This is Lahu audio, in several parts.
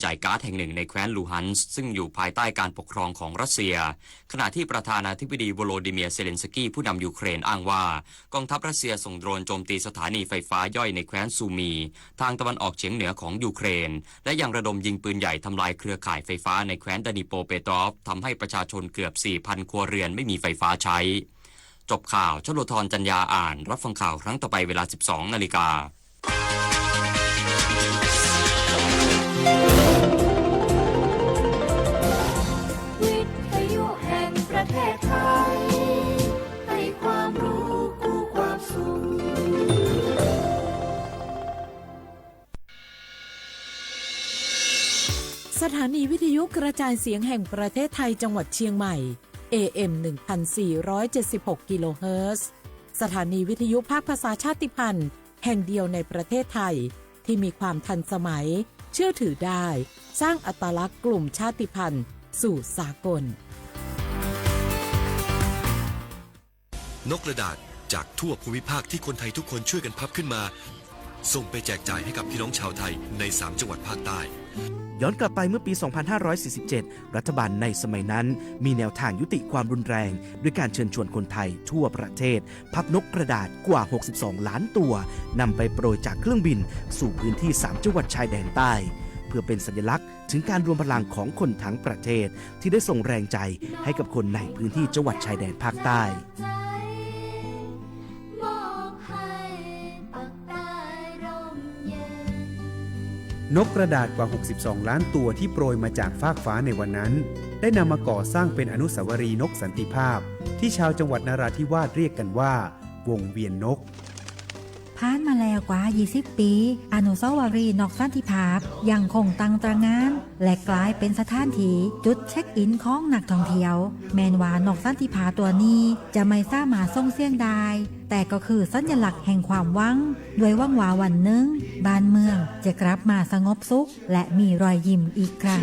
จ่ายก๊าซแห่งหนึ่งในแคว้นลูฮันส์ ซึ่งอยู่ภายใต้การปกครองของรัสเซีย ขณะที่ประธานาธิบดีโวโลดิเมียร์ เซเลนสกี้ ผู้นำยูเครนอ้างว่า กองทัพรัสเซียส่งโดรนโจมตีสถานีไฟฟ้าย่อยในแคว้นซูมี ทางตะวันออกเฉียงเหนือของยูเครน และยังระดมยิงปืนใหญ่ทำลายเครือข่ายไฟฟ้าในแคว้นดานิโปรเปตรอฟ ทำให้ประชาชนเกือบ สี่พัน ครัวเรือนไม่มีไฟฟ้าใช้ จบข่าว ชโลธร จันยาอ่าน รับฟังข่าวครั้งต่อไปเวลา สิบสองนาฬิกา วิทยุแห่งประเทศไทย ให้ความรู้คู่ความสุข สถานีวิทยุกระจายเสียงแห่งประเทศไทยจังหวัดเชียงใหม่ เอ เอ็ม หนึ่งพันสี่ร้อยเจ็ดสิบหก กิโลเฮิรตซ์ สถานีวิทยุภาคภาษาชาติพันธุ์แห่งเดียวในประเทศไทย ที่มีความทันสมัย เชื่อถือได้ สร้างอัตลักษณ์กลุ่มชาติพันธุ์สู่สากล นกกระดาษจากทั่วภูมิภาคที่คนไทยทุกคนช่วยกันพับขึ้นมา ส่งไปแจกจ่ายให้กับพี่น้องชาวไทยในสามจังหวัดภาคใต้ ย้อนกลับไปเมื่อปี สองพันห้าร้อยสี่สิบเจ็ด รัฐบาลในสมัยนั้นมีแนวทางยุติความรุนแรง ด้วยการเชิญชวนคนไทยทั่วประเทศ พับนกกระดาษกว่า หกสิบสองล้านตัว นำไปโปรยจากเครื่องบินสู่พื้นที่สามจังหวัดชายแดนใต้ เพื่อเป็นสัญลักษณ์ถึงการรวมพลังของคนทั้งประเทศ ที่ได้ส่งแรงใจให้กับคนในพื้นที่จังหวัดชายแดนภาคใต้ นกกระดาษกว่า หกสิบสองล้านตัวที่โปรยมาจากฟากฟ้าในวันนั้น ได้นำมาก่อสร้างเป็นอนุสาวรีย์นกสันติภาพ ที่ชาวจังหวัดนราธิวาสเรียกกันว่า วงเวียนนก ผ่านมาแล้วกว่า ยี่สิบ ปี อนุสาวรีย์นกสันติภาพยังคงตั้งตระหง่าน และกลายเป็นสถานที่จุดเช็คอินของนักท่องเที่ยว แม้นว่านกสันติภาพตัวนี้จะไม่สามารถส่งเสียงได้ แต่ก็คือสัญลักษณ์แห่งความหวัง ด้วยหวังว่าวันหนึ่งบ้านเมืองจะกลับมาสงบสุข และมีรอยยิ้มอีกครั้ง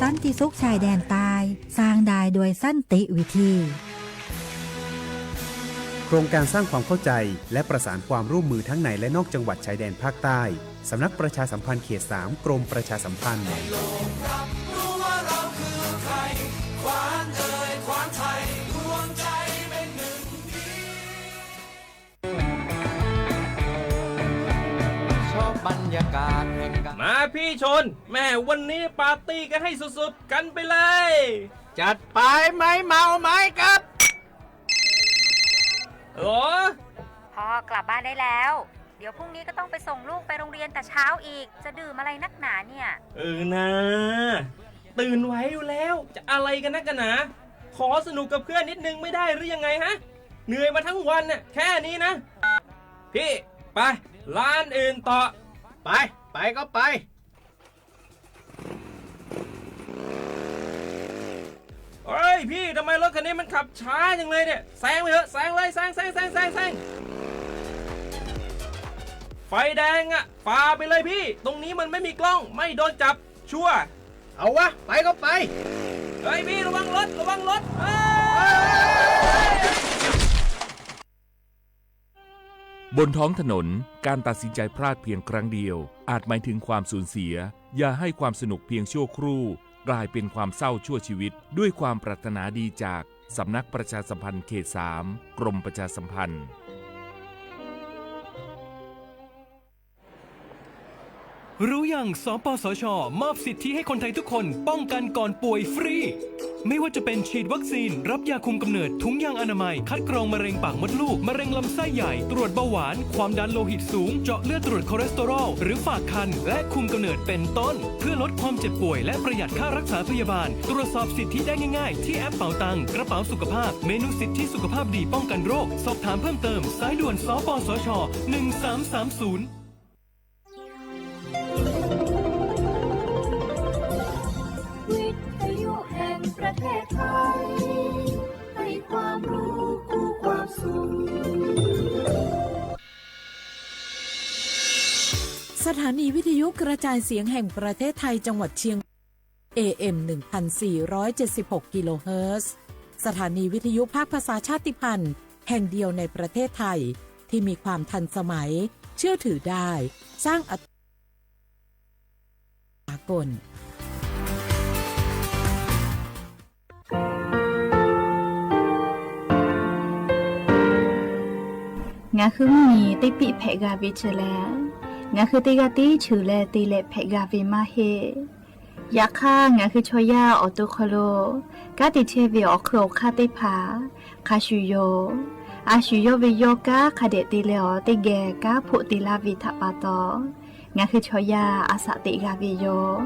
สันติสุขชายแดนใต้ สร้างได้ด้วยสันติวิธี โครงการสร้างความเข้าใจและประสานความร่วมมือทั้งในและนอกจังหวัดชายแดนภาคใต้ สำนักประชาสัมพันธ์เขต สาม กรมประชาสัมพันธ์ มาพี่ชน แหมวันนี้ปาร์ตี้กันให้สุดๆ กันไปเลย จัดไป ไม่เมาไม่กลับ หรอ พ่อกลับบ้านได้แล้ว เดี๋ยวพรุ่งนี้ก็ต้องไปส่งลูกไปโรงเรียนแต่เช้าอีก จะดื่มอะไรนักหนาเนี่ย เออนะ ตื่นไหวอยู่แล้ว จะอะไรกันนักกันหนา ขอสนุกกับเพื่อนนิดนึงไม่ได้หรือยังไงฮะ เหนื่อยมาทั้งวันน่ะ แค่นี้นะ พี่ ไป ร้านอื่นต่อ ไป ไปก็ไป เฮ้ยพี่ ทำไมรถคันนี้มันขับช้าจังเลยเนี่ย แซงไปเถอะ แซงเลย แซง แซง แซง แซง แซง ไฟแดงอะ ฝ่าไปเลยพี่ ตรงนี้มันไม่มีกล้อง ไม่โดนจับ ชัวร์ เอาวะ ไปก็ไป เฮ้ยพี่ ระวังรถ ระวังรถ เฮ้ย บนท้องถนน การตัดสินใจพลาดเพียงครั้งเดียว อาจหมายถึงความสูญเสีย อย่าให้ความสนุกเพียงชั่วครู่ กลายเป็นความเศร้าชั่วชีวิต ด้วยความปรารถนาดีจากสำนักประชาสัมพันธ์เขต สาม กรมประชาสัมพันธ์ รู้ยัง สปสช มอบสิทธิให้คนไทยทุกคนป้องกันก่อนป่วยฟรี ไม่ว่าจะเป็นฉีดวัคซีน รับยาคุมกำเนิด ถุงยางอนามัย คัดกรองมะเร็งปากมดลูก มะเร็งลำไส้ใหญ่ ตรวจเบาหวาน ความดันโลหิตสูง เจาะเลือดตรวจคอเลสเตอรอล หรือฝากครรภ์ และคุมกำเนิดเป็นต้น เพื่อลดความเจ็บป่วยและประหยัดค่ารักษาพยาบาล ตรวจสอบสิทธิได้ง่ายๆ ที่แอปเป๋าตัง กระเป๋าสุขภาพ เมนูสิทธิสุขภาพดีป้องกันโรค สอบถามเพิ่มเติม สายด่วน สปสช หนึ่งสามสามศูนย์ วิทยุแห่งประเทศไทย ให้ความรู้คู่ความสุข สถานีวิทยุกระจายเสียงแห่งประเทศไทยจังหวัดเชียง เอ เอ็ม หนึ่งพันสี่ร้อยเจ็ดสิบหก กิโลเฮิรตซ์ สถานีวิทยุภาคภาษาชาติพันธุ์แห่งเดียวในประเทศไทย ที่มีความทันสมัย เชื่อถือได้ สร้างอัต Japon. Ngaˬ hui mvuhˇmiˬ teˇ piˆ hpehꞈ g'a ve chi lehˬ, ngaˬ hui teˇ g'aˇ tiˉ cheuˬ leh te leh hpehꞈ g'a ve maˇ heˆ. Yaꞈ hk'aˇ, ngaˬ hui chaw yaˇ awˬ to hk'aw lo kanˉ te chehˇ ve awˬ hk'eun awˬ hk'aˇ teˇ hpaˍ hk'a shuˍ yoˬ. A shu yawˇ ve yawˇ kanˉ hk'a dehꞈ te leh awˬ teˇ geh kanˉ hpoˆ te laˇ ve htaꞈ pa taw, ngaˬ hui chaw yaˇ a shaꞈ teꞈ g'a ve yoˬ.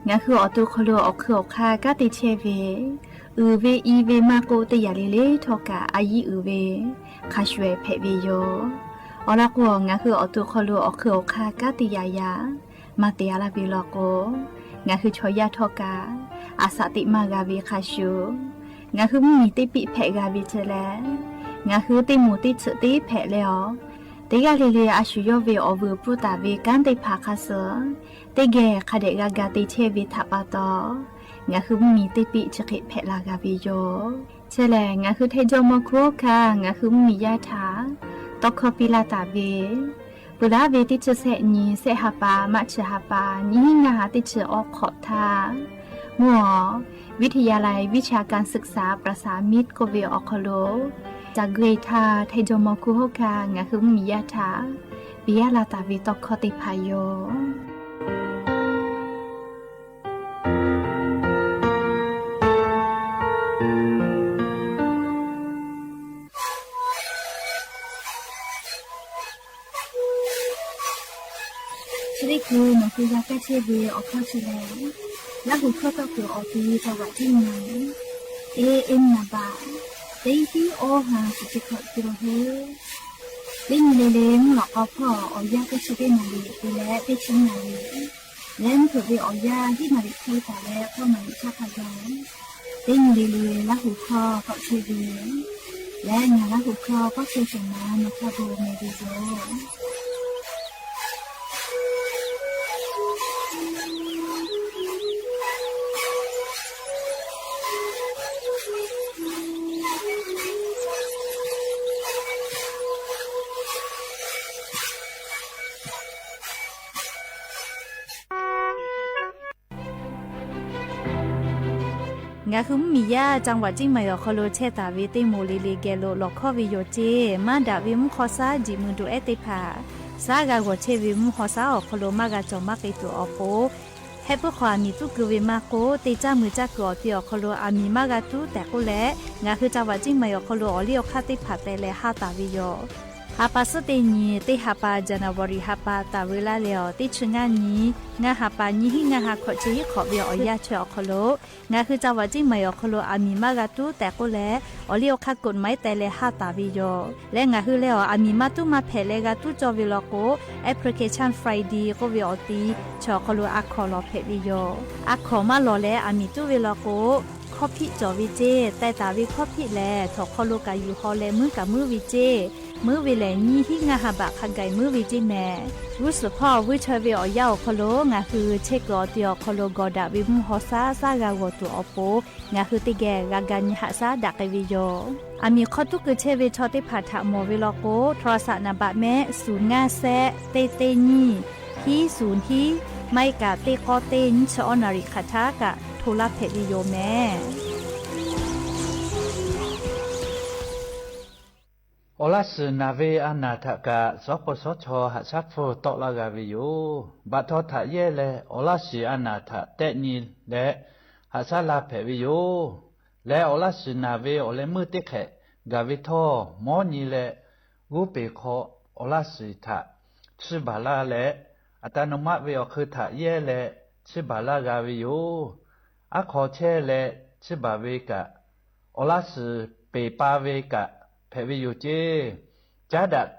Ngaˬ hui awˬ to hk'aw lo awˬ hk'eun awˬ hk'aˇ kanˉ te chehˇ ve, uiˍ ve i ve maˇ k'oˆ, teˇ yanˇ le le htawˇ kaꞈ a yiˉ uiˍ ve hk'a shuˍ hpehꞈ ve yoˬ. Awˬ lawn k'o, ngaˬ hui awˬ to hk'aw lo awˬ hk'eun awˬ hk'aˇ kanˉ te yaꞈ yaꞈ maˇ te a laˇ ve law k'o, ngaˬ hui chaw yaˇ htawˇ kaꞈ a shaꞈ teꞈ maˇ g'a ve hk'a shuˍ, ngaˬ hui mvuhˇmiˬ teˇ piˆ hpehꞈ g'a ve chi lehˬ, ngaˬ hui teˇ moˍ teˇ tsuhꞈ teˇ hpehꞈ leh awˬ, teˇ g'aˇ le le a shu yawˇ ve awˬ vuiˬ pfuhˇ taˍ ve kanˉ teˇ hpaˍ hk'a suh teˇ geh hk'a dehꞈ g'a ga te chehˇ ve htaꞈ pa taw, ngaˬ hui mvuhˇmiˬ teˇ piˆ chi hk'e hpehꞈ la g'a ve yoˬ. Chi lehˬ, ngaˬ hui Htaiˇ jawˇmawˇ hkunˉ hawˉ hkanˇ ngaˬ hui mvuhˇmiˬ yaˇ htaꞈ tawˇ hkawˇ piˇ laˇ taˍ ve, peuˬ laˇ ve teˇ chi sehˆ nyi, sehˆ ha pa, March ha pa, nyiˇ hinˉ ngaˇ ha teˇ chi awˇ hk'awꞈ htaˇ, mvuhˇ awˬ วิทยาลัยวิชาการศึกษา ประสามิตร k'oˆ ve awˬ hk'aw lo, ca gui htaˇ Htaiˇ jawˇmawˇ hkunˉ hawˉ hkanˇ ngaˬ hui mvuhˇmiˬ yaˇ htaꞈ piˇ laˇ taˍ ve tawˇ hkawˇ teˇ hpaˍ yoˬ. Chi teˇ hkui nawˬ hui g'a kaˇ chehˇ ve awˬ hkawˇ chi lehˬ, Laˇ huˍ hkawˇ tawˆ kuiˬ awˬ ti จังหวัดเชียงใหม่ AM naˍ baꞈ teˇ hiˉ awˇ ha shiˍ chi hkawꞈ kiˍ lo hui, teˇ nyi le le mvuhˇ lawꞈ k'aw hpawˇ awˬ yanˇ teˇ chi teˇ naˍ riˍ te leh teˇ chi naˍ riˍ leh mvuhˇ hpeuꞈ ve awˬ yanˇ hiˉ naˍ riˍ hk'e taˍ leh k'awˇ naˍ riˍ chaˇ hk'a gaˬ, teˇ nyi le le Laˇ huˍ hkawˇ tawˆ chehˇ ve leh ngaˬ Laˇ huˍ hkawˇ kawˆ chehˇ shehˍ ma nawˬ hk'a gu meh ve yoˬ. Ngaˬ hui mvuhˇmiˬ yaˇ จังหวัดเชียงใหม่ awˬ hk'aw lo chehˇ taˍ ve teˇ moˍ le le geh lo lawˬ hkawˇ ve yoˬ ceˇ. Maˇ daꞈ ve mvuhˇ hk'aw shaˉ jiꞈ mui duˬ ehˉ teˇ hpaˍ, shaˉ g'a g'awˬ chehˇ ve mvuhˇ hk'aw shaˉ awˬ hk'aw lo maˇ g'a cawˬ maˇ k'ai tuˬ awˬ pon, hehˆ puiˉ hk'aw aˬ miˍ tuˉ keu ve maˇ k'oˆ, teˇ caˇ mui caˇ kuiˬ awˬ ti awˬ hk'aw lo aˬ miˍ maˇ g'a tuˉ tehꞈ k'oˆ leh, ngaˬ hui จังหวัดเชียงใหม่ awˬ hk'aw lo awˬ liˇ awˬ hk'aˇ teˇ hpaˍ teh leh haˇ taˍ ve yoˬ. Ha pa suhˉ teˇ nyi, teˇ ha pa January ha pa taˍ ve laˇ leh awˬ, teˇ chi ngaˇ nyi, ngaˇ ha pa nyiˇ hinˉ ngaˇ ha hkawꞈ chi hiˉ hk'awꞈ ve awˬ yanˇ chi awˬ hk'aw lo, ngaˬ hui จังหวัดเชียงใหม่ awˬ hk'aw lo aˬ miˍ maˇ g'a tuˉ tehꞈ k'oˆ leh, awˬ liˇ awˬ hk'aˇ กฎหมาย teh leh haˇ taˍ ve yoˬ. Leh ngaˬ hui leh awˬ aˬ miˍ maˇ tuˉ maˇ hpehꞈ leh g'a tuˉ cawˇ ve law k'o, Application Friday k'oˆ ve awˬ ti chi awˬ hk'aw lo a hkawnˍ lawˬ hpehꞈ ve yoˬ. A hkawnˍ maˇ lawˬ leh aˬ miˍ tuˉ ve law k'o, hkawˇ hpiˆ cawˬ ve ceˇ, teh taˍ ve hkawˇ hpiˆ lehˬ, htawnˍ hk'aw lo kaꞈ yuˬ haw leh muiˉ kaꞈ muiˉ ve ceˇ. Muiˉ ve lehˬ, nyiˇ hinˉ ngaˇ ha baꞈ hk'a gaˬ muiˉ ve ceˇ mehˍ. G'uˇ suhˍ hpawˇ vuiˇ chaweh ve awˬ yanˇ awˬ hk'aw lo ngaˬ hui chehˇ kuiˬ awˬ ti awˬ hk'aw lo gawˬ daꞈ ve mvuhˇ hk'aw shaˉ shaˉ g'a g'awˬ tuˬ awˬ pon, ngaˬ hui teˇ geh g'a ga nyi haꞈ shaˉ daꞈ k'ai ve yoˬ. Aˬ miˍ hk'aw tuˉ keu chehˇ ve chaw teˇ hpaˍ htaꞈ mawˬ ve law k'o, โทรศัพท์ naˍ baꞈ mehˆ ศูนย์ ngaˇ แซะ teˇ teˇ nyiˇ พิเศษ ศูนย์ hiˉ ไม่ก็ teˇ k'awˇ teˇ nyiˇ chi awˇ naˍ riˍ hk'aˬ htaˇ kaꞈ hto laˇ hpehꞈ ve yoˬ mehˍ. Awˬ laˇ shiˍ naˬ ve a naˬ htaꞈ kaꞈ shawˉ paw shawˉ chaw haꞈ shaˉ hpfuhˇ tawˆ laˇ g'a ve yoˬ. Baꞈ htaw htaꞈ yehˇ leh awˬ laˇ shiˍ a naˬ htaꞈ tehˆ nyi leh haꞈ shaˉ laˇ hpehꞈ ve yoˬ. Leh awˬ laˇ shiˍ naˬ ve awˬ leh meuˇ teˇ hk'ehꞈ gaˬ ve htawˇ, mawˉ nyi leh g'oˇ peˬ hk'aw awˬ laˇ shiˍ htaꞈ chiˇ baˬ laˇ leh, อัตโนมัติ ve awˬ hk'eun htaꞈ yehˇ leh chiˇ baˬ laˇ g'a ve yoˬ. Aˉ hk'aw chehˇ leh chiˇ baˬ ve kaꞈ, awˬ laˇ shiˍ peˬ pa ve kaꞈ hpehꞈ ve yoˬ ceˇ. Caˉ daꞈ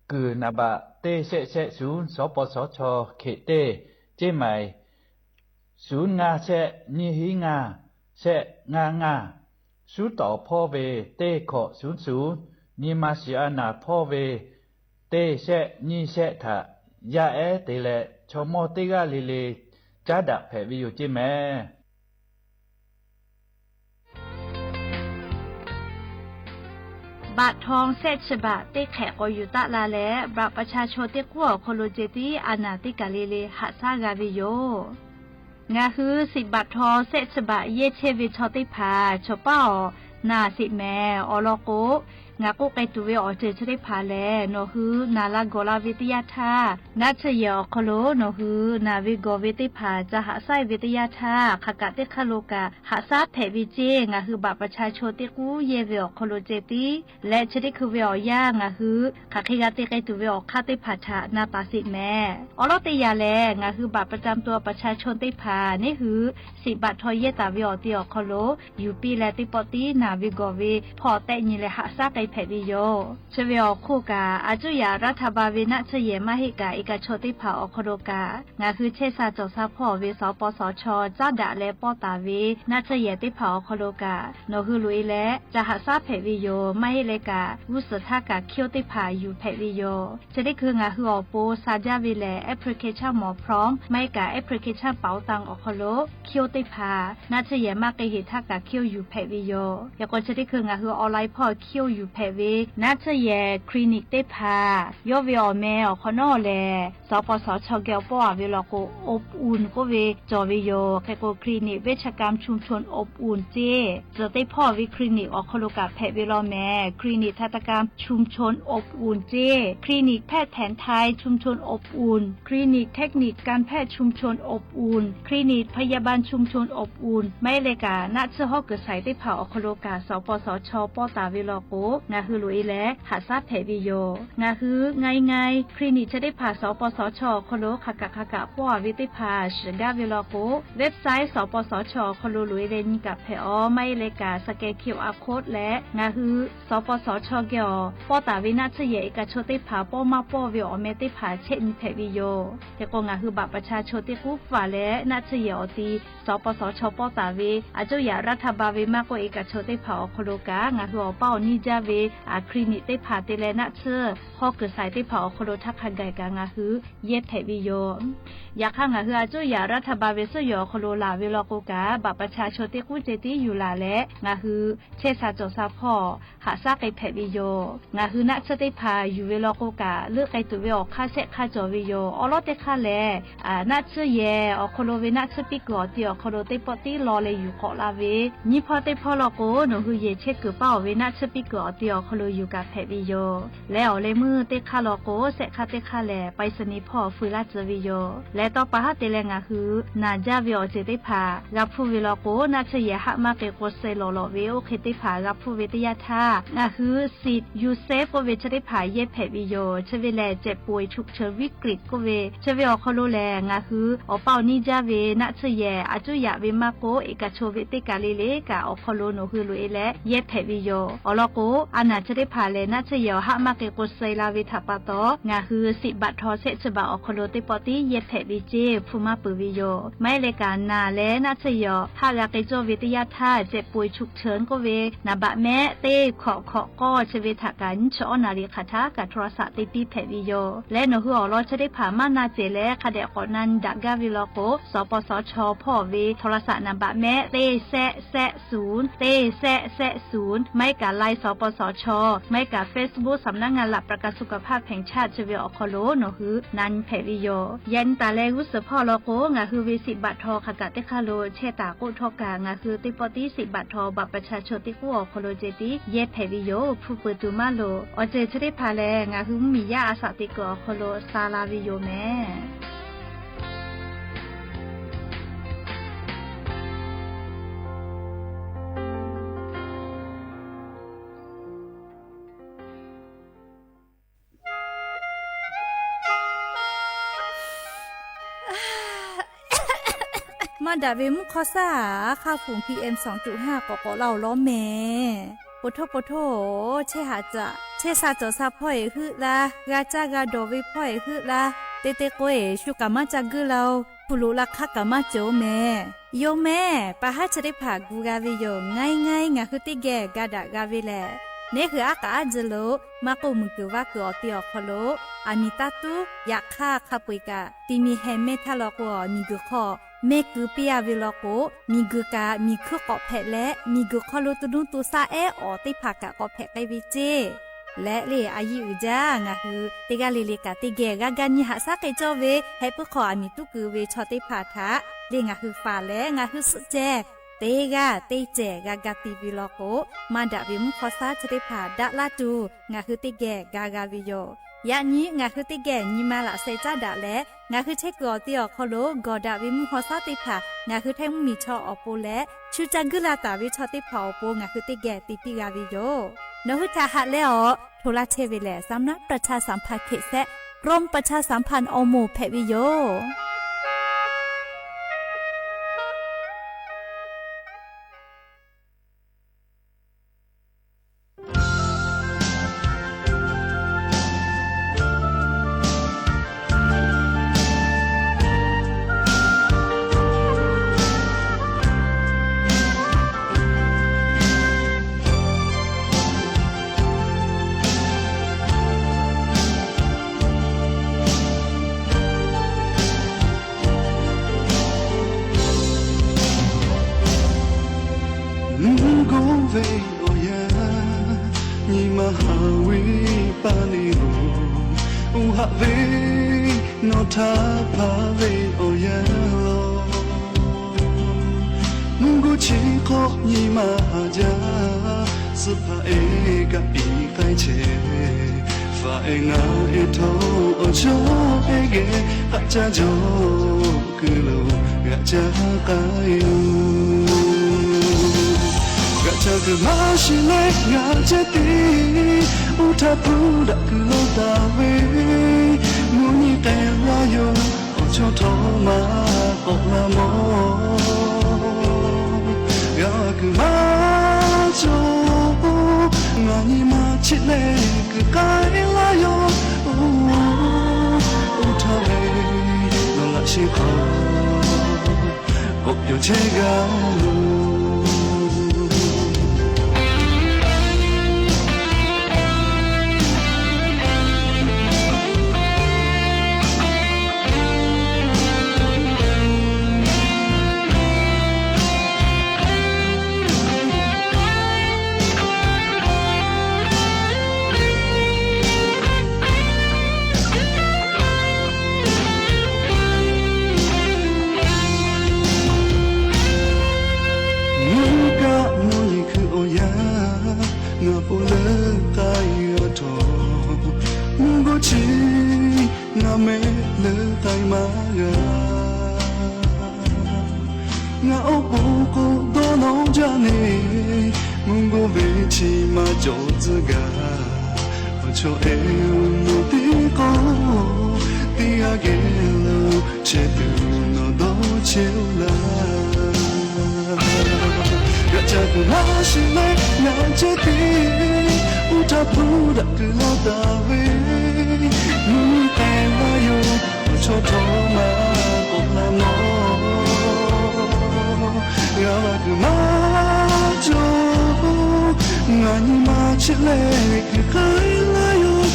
kuiˬ naˍ baꞈ teˇ shehˆ shehˆ ศูนย์ shawˉ paw shawˉ chaw hkeꞈ teˇ, ceˇ maiˍ ศูนย์ ngaˇ shehˆ nyiˇ hinˉ ngaˇ shehˆ ngaˇ ngaˇ, suˉ tawˍ hpawˇ ve teˇ hkawꞈ ศูนย์ ศูนย์, nyi ma shiˍ a naˬ hpawˇ ve teˇ shehˆ nyiˇ shehˆ htaꞈ yaˇ ehˉ te leh chaw mawˇ teˇ g'aˇ le le caˉ daꞈ hpehꞈ ve yoˬ ceˇ mehˍ. Baꞈ htaw shehˆ chi baꞈ teˇ hk'ehꞈ k'awꞈ yuˬ taˆ la leh, บัตรประชาชน teˇ k'uˉ awˬ hk'aw lo ceh tiˉ a naˬ teˇ kaˬ le le haꞈ shaˉ g'a ve yoˬ. Ngaˬ hui siꞈ baꞈ htaw shehˆ chi baꞈ yehˇ chehˇ ve chaw teˇ hpaˍ chaw paˉ awˬ naˬ sheˍ mehˍ. Awˬ lawn k'o, ngaˬ k'oˆ k'ai tuˬ ve awˬ ceuˬ chi teˇ hpaˍ lehˬ, nawˬ hui naˬ la gawˬ la ve teˇ yanˇ htaˇ, naˆ tsuhˇ yehˬ awˬ hk'aw lo nawˬ hui naˬ ve gawˬ ve teˇ hpaˍ ca haꞈ shaˉ ve teˇ yanˇ htaˇ, hk'aˬ kaꞈ teˇ hk'aˇ lo kaꞈ haꞈ shaˉ hpehꞈ ve ceˇ. Ngaˬ hui บัตรประชาชน teˇ k'uˉ yehˇ ve awˬ hk'aw lo ceh tiˉ leh, chi teˇ hkui ve awˬ yanˇ ngaˬ hui hk'aˬ hk'e g'a te k'ai tuˬ ve awˬ hk'aˇ teˇ hpaˍ htaꞈ na taˍ sheˍ mehˍ. Awˬ lawn teˇ yanˇ lehˬ, ngaˬ hui บัตรประจำตัวประชาชน teˇ hpaˍ neˉ hui siꞈ baꞈ htaw yehˇ taˍ ve awˬ ti awˬ hk'aw lo yuˬ piˇ leh, teˇ pawˆ tiˉ naˬ ve gawˬ ve hpawˇ tehˆ nyi leh haꞈ shaˉ k'ai hpehꞈ ve yoˬ. Chi ve awˬ hk'oˆ kaꞈ, a cuˇ yaꞈ รัฐบาล ve naˆ tsuhˇ yehˬ maˇ heˆ kaꞈ, e kaꞈ chaw teˇ hpaˍ awˬ hk'aw lo kaꞈ, ngaˬ hui chehˇ sha cawˬ sha hpawˇ ve สปสช caˉ daꞈ leh pawˇ taˍ ve naˆ tsuhˇ yehˬ teˇ hpaˍ awˬ hk'aw lo kaꞈ, nawˬ hui loꞈ e leh ca haꞈ shaˉ hpehꞈ ve yoˬ. Maˇ heˆ leh kaꞈ, g'uˇ suhˍ htaˇ kaꞈ คิว teˇ hpaˍ yuˬ hpehꞈ ve yoˬ. Chi teˇ hkui ngaˬ hui awˬ pon sha jaˇ ve lehˬ, application หมอพร้อม maˇ heˆ kaꞈ application 保单 awˬ hk'aw lo คิว teˇ hpaˍ naˆ tsuhˇ yehˬ maˇ k'ai heˍ htaˇ kaꞈ คิว yuˬ hpehꞈ ve yoˬ. Yaꞈ k'o chi teˇ hkui ngaˬ hui online hpawˇ คิว yuˬ hpehꞈ ve naˆ tsuhˇ yehˬ คลินิก teˇ hpaˍ yawˇ ve awˬ meh awˬ hk'awꞈ nawˉ lehˬ, สปสช geh awˬ pawˆ a ve law k'o อบอุ่น k'oˆ ve cawˬ ve yoˬ. Hk'e k'o คลินิกเวชกรรมชุมชนอบอุ่น ceˇ, tcuhˬ teˇ hpawˇ ve คลินิก awˬ hk'aw lo kaꞈ hpehꞈ ve law mehˍ. คลินิกทันตกรรมชุมชนอบอุ่น ceˇ, คลินิกแพทย์แผนไทยชุมชนอบอุ่น คลินิกเทคนิคการแพทย์ชุมชนอบอุ่น คลินิกพยาบาลชุมชนอบอุ่น maˇ heˆ leh kaꞈ naˆ tsuhˇ hawˉ kuiˬ shaiˍ teˇ hpaˍ awˬ hk'aw lo kaꞈ สปสช pawˇ taˍ ve law k'o, ngaˬ hui loꞈ e leh haꞈ shaˉ hpehꞈ ve yoˬ. Ngaˬ hui ngaˬ e ngaˬ e คลินิก chi teˇ hpaˍ สปสช awˬ hk'aw lo hk'aˬ kaꞈ hk'aˬ kaꞈ pawˇ a ve teˇ hpaˍ shiˍ gaˇ ve law k'o, website สปสช awˬ hk'aw lo loꞈ e leh nyi kaꞈ hpehꞈ aˬ. Maˇ heˆ leh kaꞈ scan QR code leh ngaˬ hui สปสช geh awˬ pawˇ taˍ ve naˆ tsuhˇ yehˬ e kaꞈ chaw teˇ hpaˍ pawˇ maˇ pawˇ ve awˬ meh teˇ hpaˍ chehˇ nyi hpehꞈ ve yoˬ. Hk'e k'o ngaˬ hui บัตรประชาชน teˇ k'uˉ faˍ leh naˆ tsuhˇ yehˬ awˬ ti สปสช pawˇ taˍ ve a cuˇ yaꞈ รัฐบาล ve maˇ k'oˆ e kaꞈ chaw teˇ hpaˍ awˬ hk'aw lo kaꞈ, ngaˬ hui awˬ paˇ awˬ niˇ jaˇ ve คลินิก teˇ hpaˍ te leh naˆ tsuhˇ hawˉ kuiˬ shaiˍ teˇ hpaˍ awˬ hk'aw lo htaˇ hk'a gaˬ kaꞈ ngaˬ hui yehˇ hpehꞈ ve yoˬ. Yaꞈ hk'aˇ ngaˬ hui a cuˇ yaꞈ รัฐบาล ve suhˉ yehˬ awˬ hk'aw lo laˬ ve law k'o kaꞈ, บัตรประชาชน teˇ k'uˉ ceh tiˉ yuˬ laˬ leh ngaˬ hui chehˇ sha cawˬ sha hpawˇ haꞈ shaˉ k'ai hpehꞈ ve yoˬ. Ngaˬ hui naˆ tsuhˇ teˇ hpaˍ yuˬ ve law k'o kaꞈ, leuˆ k'ai tuˬ ve awˬ hk'aˇ shehˆ hk'aˇ cawˬ ve yoˬ. Awˬ lawn teˇ hk'aˇ lehˬ, naˆ tsuhˇ yehˬ awˬ hk'aw lo ve naˆ tsuhˇ piˇ kuiˬ awˬ ti awˬ hk'aw lo teˇ pawˆ tiˉ law leh yuˬ k'awꞈ la ve, nyiˇ hpawˇ teˇ hpawˇ law k'o, nawˬ hui yehˬ chehˇ kuiˬ paˇ awˬ ve naˆ tsuhˇ piˇ kuiˬ awˬ ti awˬ hk'aw lo yuˬ kaꞈ hpehꞈ ve yoˬ. Leh awˬ leh meuˇ teˇ hk'aˇ law k'o, shehˆ hk'aˇ teˇ hk'aˇ lehˬ ไปรษณีย์ hpawˇ fuiˍ laˇ tcuh ve yoˬ. Leh tawˇ pa haˉ te leh ngaˬ hui naˬ jaˇ ve awˬ ceuˬ teˇ hpaˍ g'a hpuˇ ve law k'o, naˆ tsuhˇ yehˬ haˆ maˇ k'ai k'o suh lawˬ lawꞈ ve oˇ hk'e teˇ hpaˍ g'a hpuˇ ve teˇ yanˇ htaˇ, ngaˬ hui สิทธิ์ ยูเซฟ k'oˆ ve chi teˇ hpaˍ yehˇ hpehꞈ ve yoˬ. Chi ve lehˬ เจ็บป่วยฉุกเฉินวิกฤต k'oˆ ve, chi ve awˬ hk'aw lo lehˬ ngaˬ hui awˬ paˇ awˬ niˇ jaˇ ve naˆ tsuhˇ yehˬ a cuˇ yaꞈ ve maˇ k'oˆ, e kaꞈ chaw ve teˇ kaˬ le le kaꞈ awˬ hk'aw lo nawˬ hui loꞈ e leh yehˇ hpehꞈ ve yoˬ. Awˬ lawn k'o, a naˬ chi teˇ hpaˍ lehˬ naˆ tsuhˇ yehˬ awˬ haˆ maˇ k'ai k'o suh la ve htaꞈ pa taw, ngaˬ hui siꞈ baꞈ htaw shehˆ chi baꞈ awˬ hk'aw lo teˇ pawˆ tiˉ yehˇ hpehꞈ ve ceˇ hpu maˇ peuˬ ve yoˬ. Maˇ heˆ leh kaꞈ naˬ leh naˆ tsuhˇ yehˬ awˬ haˆ g'a k'ai cawˇ ve teˇ yanˇ htaˇ, เจ็บป่วยฉุกเฉิน k'oˆ ve, naˍ baꞈ mehˆ teˇ hkawꞈ hkawꞈ k'awˇ chi ve htaꞈ kaꞈ nyiˇ chi awˉ naˍ riˍ hk'aˬ htaˇ kaꞈ โทรศัพท์ te piˇ hpehꞈ ve yoˬ. Leh nawˬ hui awˬ lawn chi teˇ hpaˍ maˇ na cehˬ leh hk'a dehꞈ k'awꞈ na nyi daꞈ gaˇ ve law k'o, สปสช hpawˇ ve โทรศัพท์ naˍ baꞈ mehˆ teˇ shehˆ shehˆ ศูนย์ teˇ shehˆ shehˆ ศูนย์, maˇ heˆ kaꞈ ไลน์ สปสช, maˇ heˆ kaꞈ Facebook สำนักงานหลักประกันสุขภาพแห่งชาติ chi ve awˬ hk'aw lo nawˬ hui na nyi hpehꞈ ve yoˬ. Yaꞈ nyi taˍ leh g'uˇ suhˍ hpawˇ law k'o, ngaˬ hui ve siꞈ baꞈ htaw hk'aˬ kaꞈ teˇ hk'aˇ lo chehˇ taˍ k'oˆ htawˇ kaꞈ, ngaˬ hui teˇ pawˆ tiˉ siꞈ baꞈ htaw บัตรประชาชน teˇ k'uˉ awˬ hk'aw lo ceh tiˉ yehˇ hpehꞈ ve yoˬ. Hpu peuˬ tuˬ maˇ loˍ. Awˬ ceuˬ chi teˇ hpaˍ lehˬ, ngaˬ hui mvuhˇmiˬ yaˇ a shaꞈ teꞈ kuiˬ awˬ hk'aw lo sha la ve yoˬ mehˍ. Maˇ daꞈ ve mvuhˇ hk'aw saˉ aꞈ, hk'aˇ hpfuhˍ PM สองจุดห้า k'awꞈ k'awꞈ laˇ-oˬ lawˉ mehˍ. Poˬ htoˇ poˬ htoˇ, chehˇ haꞈ caꞈ chehˇ sha cawˬ sha hpawˇ eˬ heuˆ laˇ, g'a caˇ g'a dawˬ ve hpawˇ eˬ heuˆ laˇ, te te k'o eˬ shu kaꞈ maˇ ca guiˇ laˇ-oˬ. Hpu loꞈ la hk'aˇ kaꞈ maˇ cawˬ-oˬ mehˍ. Yoˬ mehˍ, pa haˉ chi teˇ hpaˍ gu g'a ve yoˬ. Ngaˬ e ngaˬ e ngaˬ hui teˇ geh ga daꞈ g'a ve lehˬ, neˉ hui aˉ k'aꞈ aˉ ji lo maˇ k'oˆ, muiˬ guiˬ vaˇ kuiˬ awˬ ti awˬ hk'aw lo aˬ miˍ taˇ tuˉ. Yaꞈ hk'aˇ hk'a peu eˬ kaꞈ, ti mi heh mehˇ htaˇ law k'o, miˬ guiˬ hk'aw mehˇ keu piˇ a ve law k'o, miˬ guiˬ kaꞈ miˬ hkuiˇ k'awꞈ hpehꞈ leh, miˬ guiˬ hk'aw lo to nuˇ to shaˆ ehˉ awˬ teˇ hpaˍ kaꞈ k'awꞈ hpehꞈ k'ai ve ceˇ. Leh le a yiˇ uiˍ jaˇ ngaˬ hui teˇ g'aˇ le le kaꞈ teˇ geh g'a ga nyi haꞈ shaˉ k'ai cawˇ ve, heh puiˉ hk'aw aˬ miˍ tuˉ kuiˬ ve chaw teˇ hpaˍ htaꞈ le ngaˬ hui faˍ leh ngaˬ hui suhˆ ceh teˇ g'aˇ teˇ cehˬ g'a ga ti ve law k'o, maˇ daꞈ ve mvuhˇ hk'aw shaˉ chi teˇ hpaˍ daꞈ laˇ tuˬ ngaˬ hui teˇ geh ga g'a ve yoˬ. Yaꞈ nyi ngaˬ hui teˇ geh nyi ma laꞈ sheh caˉ daꞈ leh, ngaˬ hui chehˇ kuiˬ awˬ te awˬ hk'aw lo gawˬ daꞈ ve mvuhˇ hk'aw shaˉ teˇ hpaˍ ngaˬ hui htaiˇ mvuhˇmiˬ chaw awˬ pon leh, shu ca guiˇ la taˍ ve chaw teˇ hpaˍ awˬ pon ngaˬ hui teˇ geh te piˇ g'a ve yoˬ. Nawˬ hui htaꞈ haꞈ leh awˬ hto laˇ chehˇ ve lehˬ, สำนักประชาสัมพันธ์เขต แซะ กรมประชาสัมพันธ์ awˬ moˍ hpehꞈ ve yoˬ. Mvuhˇ goˇ ve awˬ yanˇ, nyi ma haꞈ ve paˇ le loˬ. Oˇ haꞈ ve nawˬ htaꞈ hpaˍ ve awˬ yanˇ law. Mvuhˇ goˇ chi hk'aw nyi ma haꞈ jaˇ, suh hpaˍ ehˉ kaꞈ piˍ k'ai chehˇ. Faˍ ehˉ ngaˬ ehˉ htawˇ awˬ chawˇ ehˉ geh haꞈ caˇ jaw kuiˬ lo g'aꞈ caˇ k'ai yoˬ. G'aꞈ caˇ kuiˬ maˇ shiˍ leh ngaˬ ceh tiˉ, oˇ htaˇ hpu daꞈ kuiˬ lawˇ taˍ ve, mvuhˇ nyi k'ai laˇ yoˬ. Awˬ chawˇ htawˇ maˇ k'awꞈ la mawˬ. G'a kuiˬ maˇ cawˬ, ngaˬ nyi ma cheˆ leh kuiˬ k'ai laˇ yoˬ. Oˇ htaˇ ve nawˬ laꞈ sheh hk'aw k'awꞈ pyawˬ chehˇ g'a loˬ. Mvuhˇ kaˆ mvuhˇ nyi hkui awˬ yanˇ, ngaˬ po leuˉ k'ai g'a htawˇ, mvuhˇ goˇ chi ngaˬ meh leuˉ k'ai maˇ g'a. Ngaˬ awˬ pon k'o dawˇ nawˇ jaˇ neˇ, mvuhˇ goˇ ve chi maˇ cawˬ tcuh gaˇ. Awˬ chawˇ ehˉ mvuhˇ teˇ k'o, teˇ g'aˇ geh lo chehˇ tuˬ nawˬ dawˇ chehˇ-oˆ laˇ. G'aꞈ caˇ kuiˬ maˇ shiˍ leh ngaˬ ceh tiˉ, oˇ htaˇ hpu daꞈ kuiˬ lawˇ taˍ ve, mvuhˇ nyi k'ai laˇ yoˬ. Awˬ chawˇ htawˇ maˇ k'awꞈ la mawˬ. G'a kuiˬ maˇ cawˬ, ngaˬ nyi ma cheˆ leh kuiˬ k'ai laˇ yoˬ.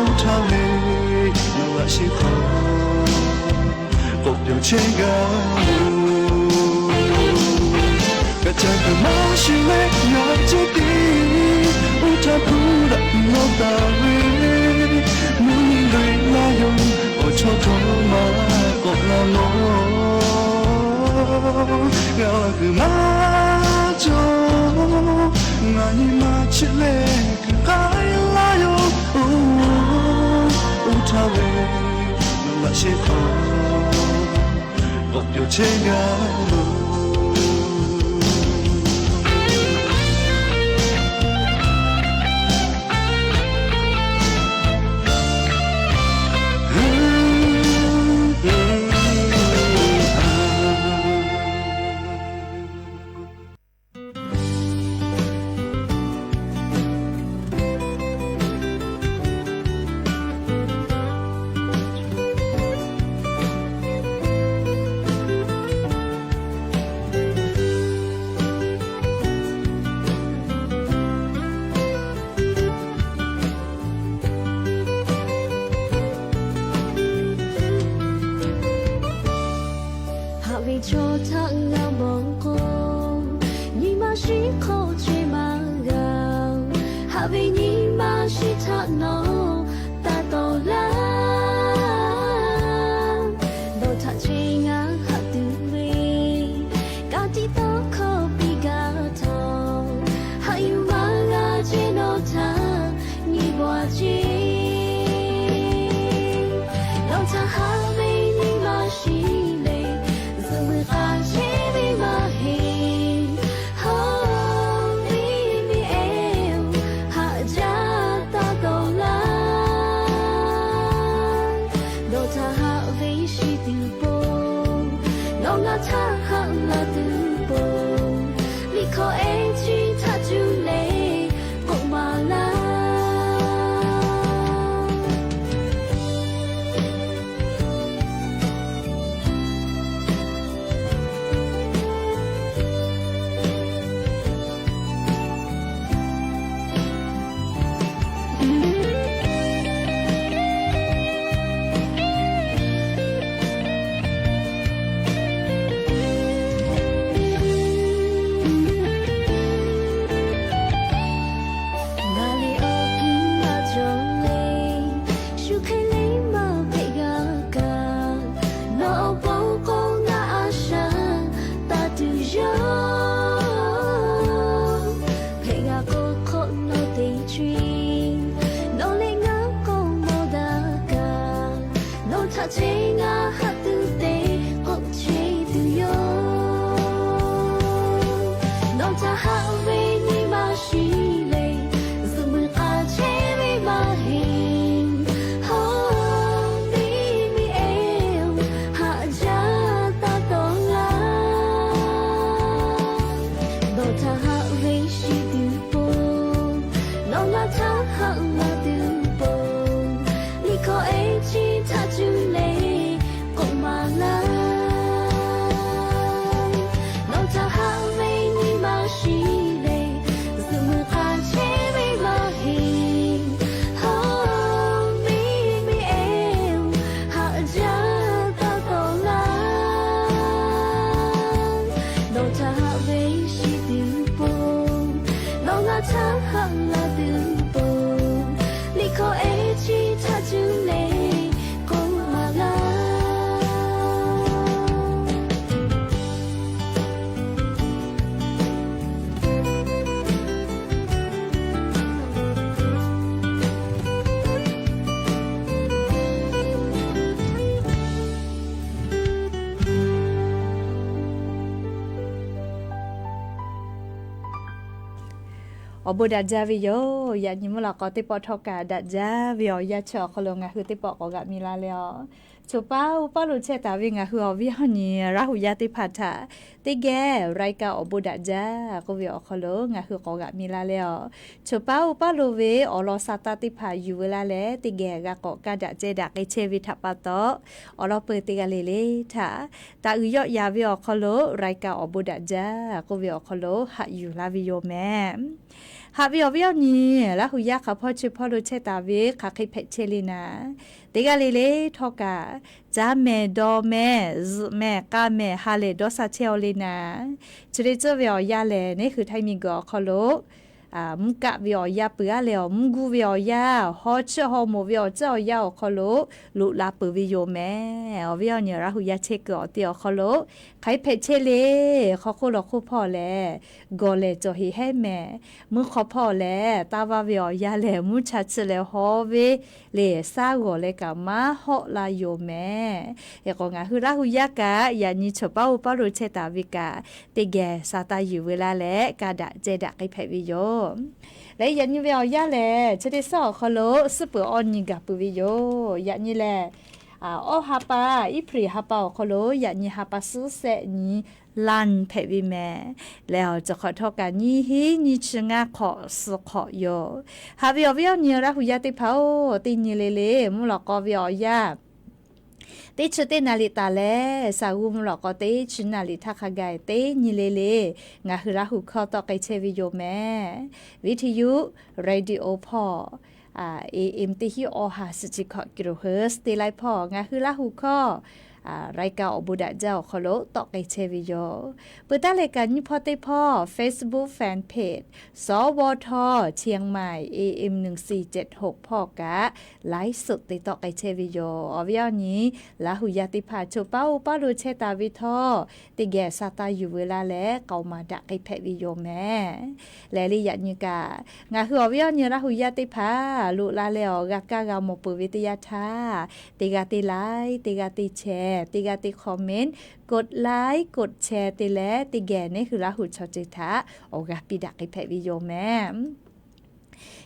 Oˇ htaˇ ve nawˬ laꞈ sheh hk'aw k'awꞈ pyawˬ chehˇ g'a loˬ. G'aꞈ caˇ kuiˬ maˇ shiˍ leh ngaˬ ceh tiˉ, oˇ htaˇ hpu daꞈ kuiˬ lawˇ taˍ ve, mvuhˇ nyi k'ai laˇ yoˬ. Awˬ chawˇ htawˇ maˇ k'awꞈ la mawˬ. G'a kuiˬ maˇ cawˬ, ngaˬ nyi ma cheˆ leh kuiˬ k'ai laˇ yoˬ. Oˇ htaˇ ve nawˬ laꞈ sheh hk'aw k'awꞈ pyawˬ chehˇ g'a loˬ. Haꞈ ve chaw htaꞈ g'a mawˬ k'o, nyi ma shiˉ hk'aw chehˇ maˇ g'a-oˬ. Ve nyi ma shiˍ htaꞈ nawˬ taˇ tawˍ laˇ. Dawˇ htaꞈ chehˇ ngaˬ haꞈ tuˬ ve, ka tiꞈ tawˇ hkawˇ piˇ gaˇ htawˇ, haꞈ yuˬ maˇ g'a ce nawˬ htaꞈ nyi bawˬ a ce. Nawˬ htaꞈ haꞈ ve nyi ma shiˍ lehˬ, zuhꞈ muiˬ k'a chehˇ ve maˇ heˆ. Hawˉ miˇ miˇ ehˉ-oˬ, haꞈ jaˇ taˇ tawˍ laˇ. Dawˇ htaꞈ haꞈ ve shiˍ tuˬ po, nawˬ ngaˬ htaꞈ haꞈ laˇ tuˬ po, liꞈ hkawˇ ehˉ chi htaꞈ cuˇ leh k'oˆ maˍ laˇ. Ngaˬ lehˬ awˬ hkiˇ maˇ cawˬ le, shu hk'e le maˇ hpehꞈ g'a kaꞈ, nawˬ awˬ pon k'o ngaˬ a shaꞈ taˇ tuˬ yoˬ. Hpehꞈ g'a k'o hk'awꞈ nawˬ teˇ chi, nawˬ leh ngaˬ k'o mawˬ daꞈ kaꞈ, nawˬ htaꞈ chehˇ ngaˬ haꞈ tuˬ te k'oˆ chehˇ tuˬ yoˬ. Nawˬ htaꞈ haꞈ ve nyi ma shiˍ lehˬ, zuhꞈ muiˬ k'a chehˇ ve maˇ heˆ. Hawˉ miˇ miˇ ehˉ-oˬ, haꞈ jaˇ taˇ tawˍ laˇ. Dawˇ htaꞈ haꞈ ve shiˍ tuˬ po, nawˬ ngaˬ htaꞈ haꞈ laˇ tuˬ po, liꞈ hkawˇ ehˉ chi htaꞈ cuˇ leh k'oˆ maˍ laˇ. Nawˬ htaꞈ haꞈ ve nyi ma shiˍ lehˬ, zuhꞈ muiˬ k'a chehˇ ve maˇ heˆ. Hawˉ miˇ miˇ ehˉ-oˬ, haꞈ jaˇ taˇ tawˍ laˇ. Nawˬ htaꞈ haꞈ ve shiˍ tuˬ po, nawˬ ngaˬ htaꞈ haꞈ laˇ tuˬ po, liꞈ hkawˇ ehˉ chi htaꞈ cuˇ leh k'oˆ maˍ laˇ. Awˬ bon daꞈ jaˇ ve yoˬ. Yaꞈ nyi mvuhˇ lawꞈ k'aw teˇ pawˆ htawˇ kaꞈ daꞈ jaˇ ve awˬ yanˇ chi awˬ hk'aw lo ngaˬ hui teˇ pawˆ k'awꞈ g'aꞈ mi la leh a, choˬ paˉ oˇ paˉ lo chehˇ taˍ ve ngaˬ hui awˬ viˉ awˬ nyi Laˇ huˍ yaˇ teˇ hpaˍ htaꞈ teˇ geh รายการ awˬ bon daꞈ jaˇ k'oˆ ve awˬ hk'aw lo ngaˬ hui k'awꞈ g'aꞈ mi la leh a, choˬ paˉ oˇ paˉ lo ve awˬ lawn sa taˇ teˇ hpaˍ yuˬ ve laˇ leh teˇ geh g'a k'awꞈ kaˇ daꞈ ceh daꞈ k'ai chehˇ ve htaꞈ pa taw, awˬ lawn peuˬ teˇ g'aˇ le le htaꞈ taˍ uiˍ yawˆ yan ve awˬ hk'aw lo รายการ awˬ bon daꞈ jaˇ k'oˆ ve awˬ hk'aw lo haꞈ yuˬ laˇ ve yoˬ mehˍ. Haꞈ ve awˬ viˉ awˬ nyi Laˇ huˍ yaˇ hk'aˬ hpawˇ chi hpawˇ lo chehˇ taˍ ve hk'aˬ hk'e hpehꞈ chehˇ le naˍ, teˇ g'aˇ le le htawˇ kaꞈ, caˇ mehˍ, dawˇ mehˍ, zuhꞈ mehˍ, k'a mehˍ, ha lehˬ dawˇ sha chehˇ aw le naˍ, chi le tcuhˇ ve awˬ yanˇ lehˬ, neˇ hui Htaiˇ miˬguiˬ awˬ hk'aw lo mvuhˇ kaˆ ve awˬ yanˇ peuˬ aˉ leh awˬ mvuhˇ guˇ ve awˬ yanˇ, haw chiˇ haw moˍ ve awˬ tcuhˉ awˬ yanˇ awˬ hk'aw lo loꞈ la peuˬ ve yoˬ mehˍ. Awˬ viˉ awˬ nyi Laˇ huˍ yaˇ chehˇ kuiˬ awˬ ti awˬ hk'aw lo hk'aˬ hk'e hpehꞈ chehˇ le. Hk'aw hk'oˆ lawˬ hk'oˆ hpawˇ lehˬ, gawˬ lehˬ cawˬ heˍ hehˉ mehˍ. Mvuhˇ hk'aw hpawˇ lehˬ, taˇ vaˇ ve awˬ yanˇ lehˬ, mvuhˇ cha chi leh haw ve le, saˉ g'awˬ leh kaꞈ maˇ hawˆ la yoˬ mehˍ. Hk'e k'o, ngaˬ hui Laˇ huˍ yaˇ kaꞈ yaꞈ nyi choˬ paˉ oˇ paˉ lo chehˇ taˍ ve kaꞈ, teˇ geh sa taˇ yuˬ ve laˇ leh, kaˇ daꞈ ceh daꞈ k'ai hpehꞈ ve yoˬ. Leh yaꞈ nyi ve awˬ yanˇ lehˬ, chi teˇ suhˉ awˬ hk'aw lo suhˉ peuˬ awˬ nyi gaˬ peuˬ ve yoˬ. Yaꞈ nyi lehˬ, awˇ ha pa, April ha pa awˬ hk'aw lo yaꞈ nyi ha pa suhˉ shehˆ nyi laˇ nyi hpehꞈ ve mehˍ. Leh awˬ ceuˬ hk'awꞈ htawˇ kaꞈ nyiˇ hinˉ nyiˇ chi ngaˇ hk'awꞈ suh hk'awꞈ yoˬ. Haꞈ ve awˬ viˉ awˬ nyi Laˇ huˍ yaˇ teˇ hpaˍ-oˬ, teˇ nyi le le mvuhˇ lawꞈ k'aw ve awˬ yanˇ teˇ chi teˇ naˍ riˍ taˍ leh, saˍ g'uˇ mvuhˇ lawꞈ k'aw teˇ chi naˍ riˍ htaˇ hk'a gaˬ teˇ nyi le le ngaˬ hui Laˇ huˍ hkawˇ tawˆ k'ai chehˇ ve yoˬ mehˍ. Viˉ hti yuˇ, radio hpawˇ, AM teˇ hinˉ awˬ ha suhˍ chi hkawꞈ kilohertz te laiˉ hpawˇ ngaˬ hui Laˇ huˍ hkawˇ raiˉ kaˆ awˬ bon daꞈ jaˇ awˬ hk'aw lo tawˆ k'ai chehˇ ve yoˬ. Peuˬ taˉ leh kaꞈ nyiˇ hpawˇ teˇ hpawˇ Facebook fanpage สวท เชียงใหม่ เอเอ็ม หนึ่งสี่เจ็ดหก hpawˇ kaꞈ ไลฟ์สด te tawˆ k'ai chehˇ ve yoˬ. Awˬ viˉ awˬ nyi Laˇ huˍ yaˇ teˇ hpaˍ choˬ paˉ oˇ paˉ lo chehˇ taˍ ve htawˇ, teˇ geh sa taˇ yuˬ veu laˇ leh k'aoˍ maˍ daꞈ k'ai hpehꞈ ve yoˬ mehˍ. Lehˬ le yaꞈ nyi kaꞈ, ngaˬ hui awˬ viˉ awˬ nyi Laˇ huˍ yaˇ teˇ hpaˍ loꞈ la leh awˬ g'a kaˇ g'a mawˬ peuˬ ve teˇ yanˇ htaˇ, teˇ g'aˇ teˇ laiˉ, teˇ g'aˇ teˇ chehˇ, teˇ g'aˇ teˇ comment, กดไลค์ กดแชร์ te leh teˇ geh neˉ hui Laˇ huˍ chaw ceuˬ htaꞈ awˬ g'a piˇ daꞈ k'ai hpehꞈ ve yoˬ mehˍ.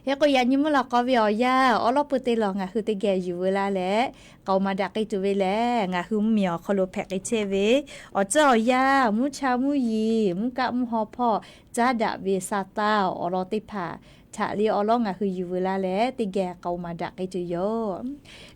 Hk'e k'o yaꞈ nyi mvuhˇ lawˬ k'aw ve awˬ yanˇ awˉ lawˉ pui teˇ lawˬ ngaˬ hui teˇ geh yuˬ veu laˇ leh, k'aoˍ maˍ daꞈ k'ai tuˬ ve lehˬ, ngaˬ hui mvuhˇmiˬ awˬ hk'aw lo hpehꞈ k'ai chehˇ ve awˬ tcuhˉ awˬ yanˇ, mvuhˇ cha mvuhˇ yeˬ, mvuhˇ kaˆ mvuhˇ haw hpawˇ caˉ daꞈ ve sa taˇ awˬ lawn teˇ hpaˍ htaꞈ le awˉ lawˉ ngaˬ hui yuˬ veu laˇ leh, teˇ geh k'aoˍ maˍ daꞈ k'ai tuˬ yoˬ.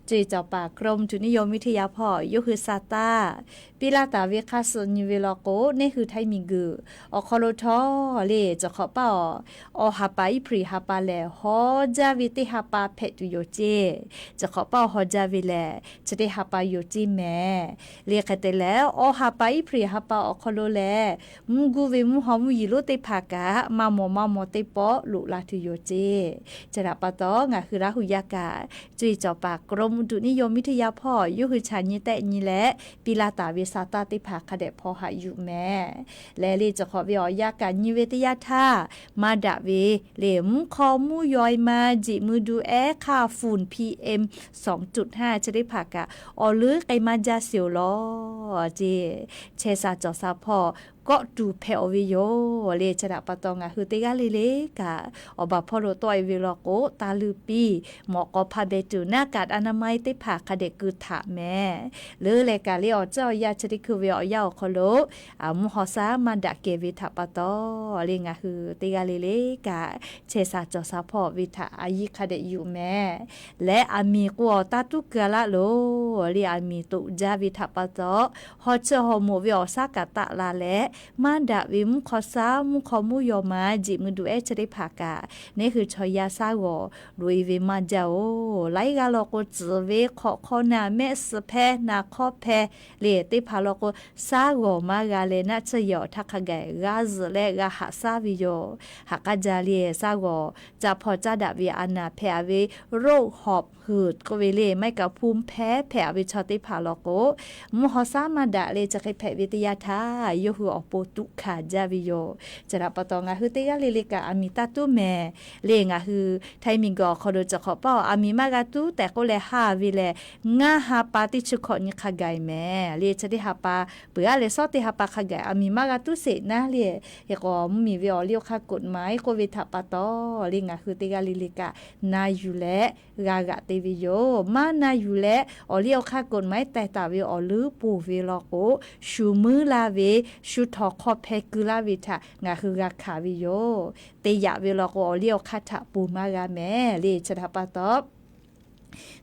Cuˇ yiˍ cawˬ paˍ กรมอุตุนิยมวิทยา hpawˇ yawˇ hui sa taˇ piˇ laˇ taˍ ve hk'a suh nyi ve law k'o, neˉ hui Htaiˇ miˬguiˬ awˬ hk'aw lo htawˇ le, ciˬ hk'awꞈ paˇ awˬ, awˬ ha pa April ha pa lehˬ, haw jaˇ ve teˇ ha pa hpehꞈ tuˬ yoˬ ceˇ. Ciˬ hk'awꞈ paˇ awˬ haw jaˇ ve lehˬ, chi teˇ ha pa yoˬ ceˇ mehˍ. Le hk'e te leh, awˬ ha pa April ha pa awˬ hk'aw lo lehˬ, mvuhˇ guˇ ve mvuhˇ haw mvuhˇ yeˬ lonˉ teˇ hpaˍ kaꞈ maˇ mawˬ maˇ mawˬ teˇ pawˆ loꞈ la tuˬ yoˬ ceˇ. Chi htaꞈ pa taw, ngaˬ hui Laˇ huˍ yaˇ kaꞈ cuˇ yiˍ cawˬ paˍ กรมอุตุนิยมวิทยา hpawˇ yawˇ hui chaꞈ nyi tehˆ nyi leh piˇ laˇ taˍ ve sa taˇ teˇ hpaˍ hk'a dehꞈ hpaw haꞈ yuˬ mehˍ. Lehˬ le ciˬ hk'awꞈ ve awˬ yanˇ kaꞈ nyi ve teˇ yanˇ htaˇ, maˇ daꞈ ve le mvuhˇ hk'aw mvuhˇ yaw e ma, jeꞈ mui du ehˉ hk'aˇ ฝุ่น PM สองจุดห้า chi teˇ hpaˍ kaꞈ awˬ leuˉ k'ai maˇ jaˇ sheˍ oˬ law ceˇ. Chehˇ sha cawˬ sha hpawˇ kawˆ tuˬ hpehꞈ-oˬ ve yoˬ le. Chi htaꞈ pa taw ngaˬ hui teˇ g'aˇ le le kaꞈ awˬ baˬ hpawˇ lo tawˆ e ve law k'o, taˇ leuˆ piˇ, mawꞈ k'aw hpa beh tuˬ หน้ากากอนามัย teˇ hpaˍ hk'a dehꞈ keu htaꞈ mehˍ. Leuˉ leh kaꞈ le awˬ tcuhˉ awˬ yanˇ chi teˇ hkui ve awˬ yanˇ awˬ hk'aw lo mvuhˇ haw shaˉ maˇ daꞈ kehˬ ve htaꞈ pa taw le, ngaˬ hui teˇ g'aˇ le le kaꞈ chehˇ sha cawˬ sha hpawˇ ve htaꞈ a yiˇ hk'a dehꞈ yuˬ mehˍ. Leh aˬ miˍ k'o awˬ taˇ tuˉ keu laˇ loˬ le, aˬ miˍ toꞈ jaˇ ve htaꞈ pa taw, haw chi haw moꞈ ve awˬ shaˉ kaꞈ taˆ la leh, maˇ daꞈ ve mvuhˇ hk'aw shaˉ mvuhˇ hk'aw mvuhˇ yaw ma, jeꞈ mui du ehˉ chi teˇ hpaˍ kaꞈ neˉ hui chaw yaˇ shaˉ g'awˬ loꞈ e ve maˇ jaˇ oˬ. Laiˉ g'aˇ law k'o, tcuhˍ ve hk'awꞈ hk'aw naˍ mehˆ suh hpehˇ naˍ hk'awˇ hpehˇ le teˇ hpaˍ law k'o, shaˉ g'awˬ maˇ g'a leh naˆ tsuhˇ yehˬ awˬ htaˇ hk'a gaˬ g'a zuhꞈ leh g'a haꞈ shaˉ ve yoˬ. Haꞈ k'aˇ jaˇ le, shaˉ g'awˬ caˇ hpaw caˇ daꞈ ve a naˍ hpehꞈ ve โรคหอบหืด k'oˆ ve le, maˇ heˆ kaꞈ ภูมิแพ้ hpehꞈ ve chaw teˇ hpaˍ law k'o, mvuhˇ haw shaˉ maˇ daꞈ le chi hk'e hpehꞈ ve teˇ yanˇ htaˇ yawˇ hui awˬ pon tuꞈ hkanˍ jaˇ ve yoˬ. Chi htaꞈ pa taw ngaˬ hui teˇ g'aˇ le le kaꞈ aˬ miˍ taˇ tuˉ mehˍ le. Ngaˬ hui Htaiˇ miˬguiˬ awˬ hk'aw lo ciˬ hk'awꞈ paˇ awˬ aˬ miˍ maˇ g'a tuˉ tehꞈ k'oˆ leh haˇ ve lehˬ, ngaˇ ha pa teˇ chi hkawꞈ nyi hk'a gaˬ mehˍ le. Chi teˇ ha pa peuˬ aˉ leh shawˉ teˇ ha pa hk'a gaˬ aˬ miˍ maˇ g'a tuˉ sheˍ naˉ le. Hk'e k'o mvuhˇmiˬ ve awˬ liˇ awˬ hk'aˇ กฎหมาย k'oˆ ve htaꞈ pa taw le, ngaˬ hui teˇ g'aˇ le le kaꞈ na yuˬ leh g'a g'aꞈ te ve yoˬ. Maˇ na yuˬ leh awˬ liˇ awˬ hk'aˇ กฎหมาย teh taˍ ve awˬ leuˉ ponˬ ve law k'o, shu muiˉ laˇ ve, shu htawnˍ hk'aw hpeh keu laˇ ve htaꞈ ngaˬ hui g'a hkanˍ ve yoˬ. Te yaꞈ ve law k'o, awˬ liˇ awˬ hk'aˇ htaꞈ ponˬ maˇ g'a mehˍ le. Chi htaꞈ pa taw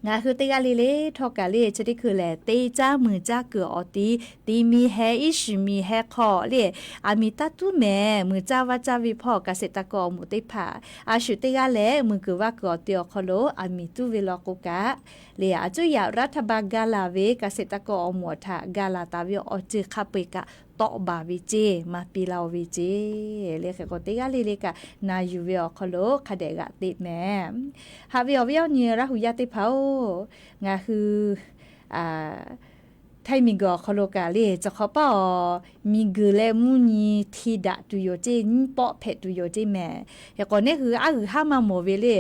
ngaˬ hui teˇ g'aˇ le le htawˇ kaꞈ le chi teˇ hkui lehˬ, te caˇ muiˬ caˇ kuiˬ awˬ ti, ti miˬ heh iˉ shiˍ miˬ heh hk'aw le, aˬ miˍ taˇ tuˉ mehˍ. Muiˬ caˇ vaˇ caˇ ve hpawˇ เกษตรกร awˬ moˍ teˇ hpaˍ a shu teˇ g'aˇ lehˬ, muiˬ kuiˬ vaˇ kuiˬ awˬ ti awˬ hk'aw lo aˬ miˍ tuˉ ve law k'o kaꞈ le, a cuˇ yaꞈ รัฐบาล ga laˬ ve เกษตรกร awˬ moˍ htaꞈ ga laˬ taˍ ve awˬ ceuˬ hk'a peu-eˬ kaꞈ tawˆ baˬ ve ceˇ, maˇ piˇ laˇ-oˬ ve ceˇ. Le hk'e k'o teˇ g'aˇ le le kaꞈ na yuˬ ve awˬ hk'aw lo hk'a dehꞈ g'aꞈ te mehˍ. Haꞈ ve awˬ viˉ awˬ nyi Laˇ huˍ yaˇ teˇ hpaˍ-oˬ, ngaˬ hui Htaiˇ miˬguiˬ awˬ hk'aw lo kaꞈ le, ciˬ hk'awꞈ paˇ awˬ miˬguiˬ leh mvuhˇ nyi hti daꞈ tuˬ yoˬ ceˇ, nyiˇ pawˆ hpehꞈ tuˬ yoˬ ceˇ mehˍ. Hk'e k'o neˉ hui aˉ g'uiˬ haˉ maˇ mawˬ ve le,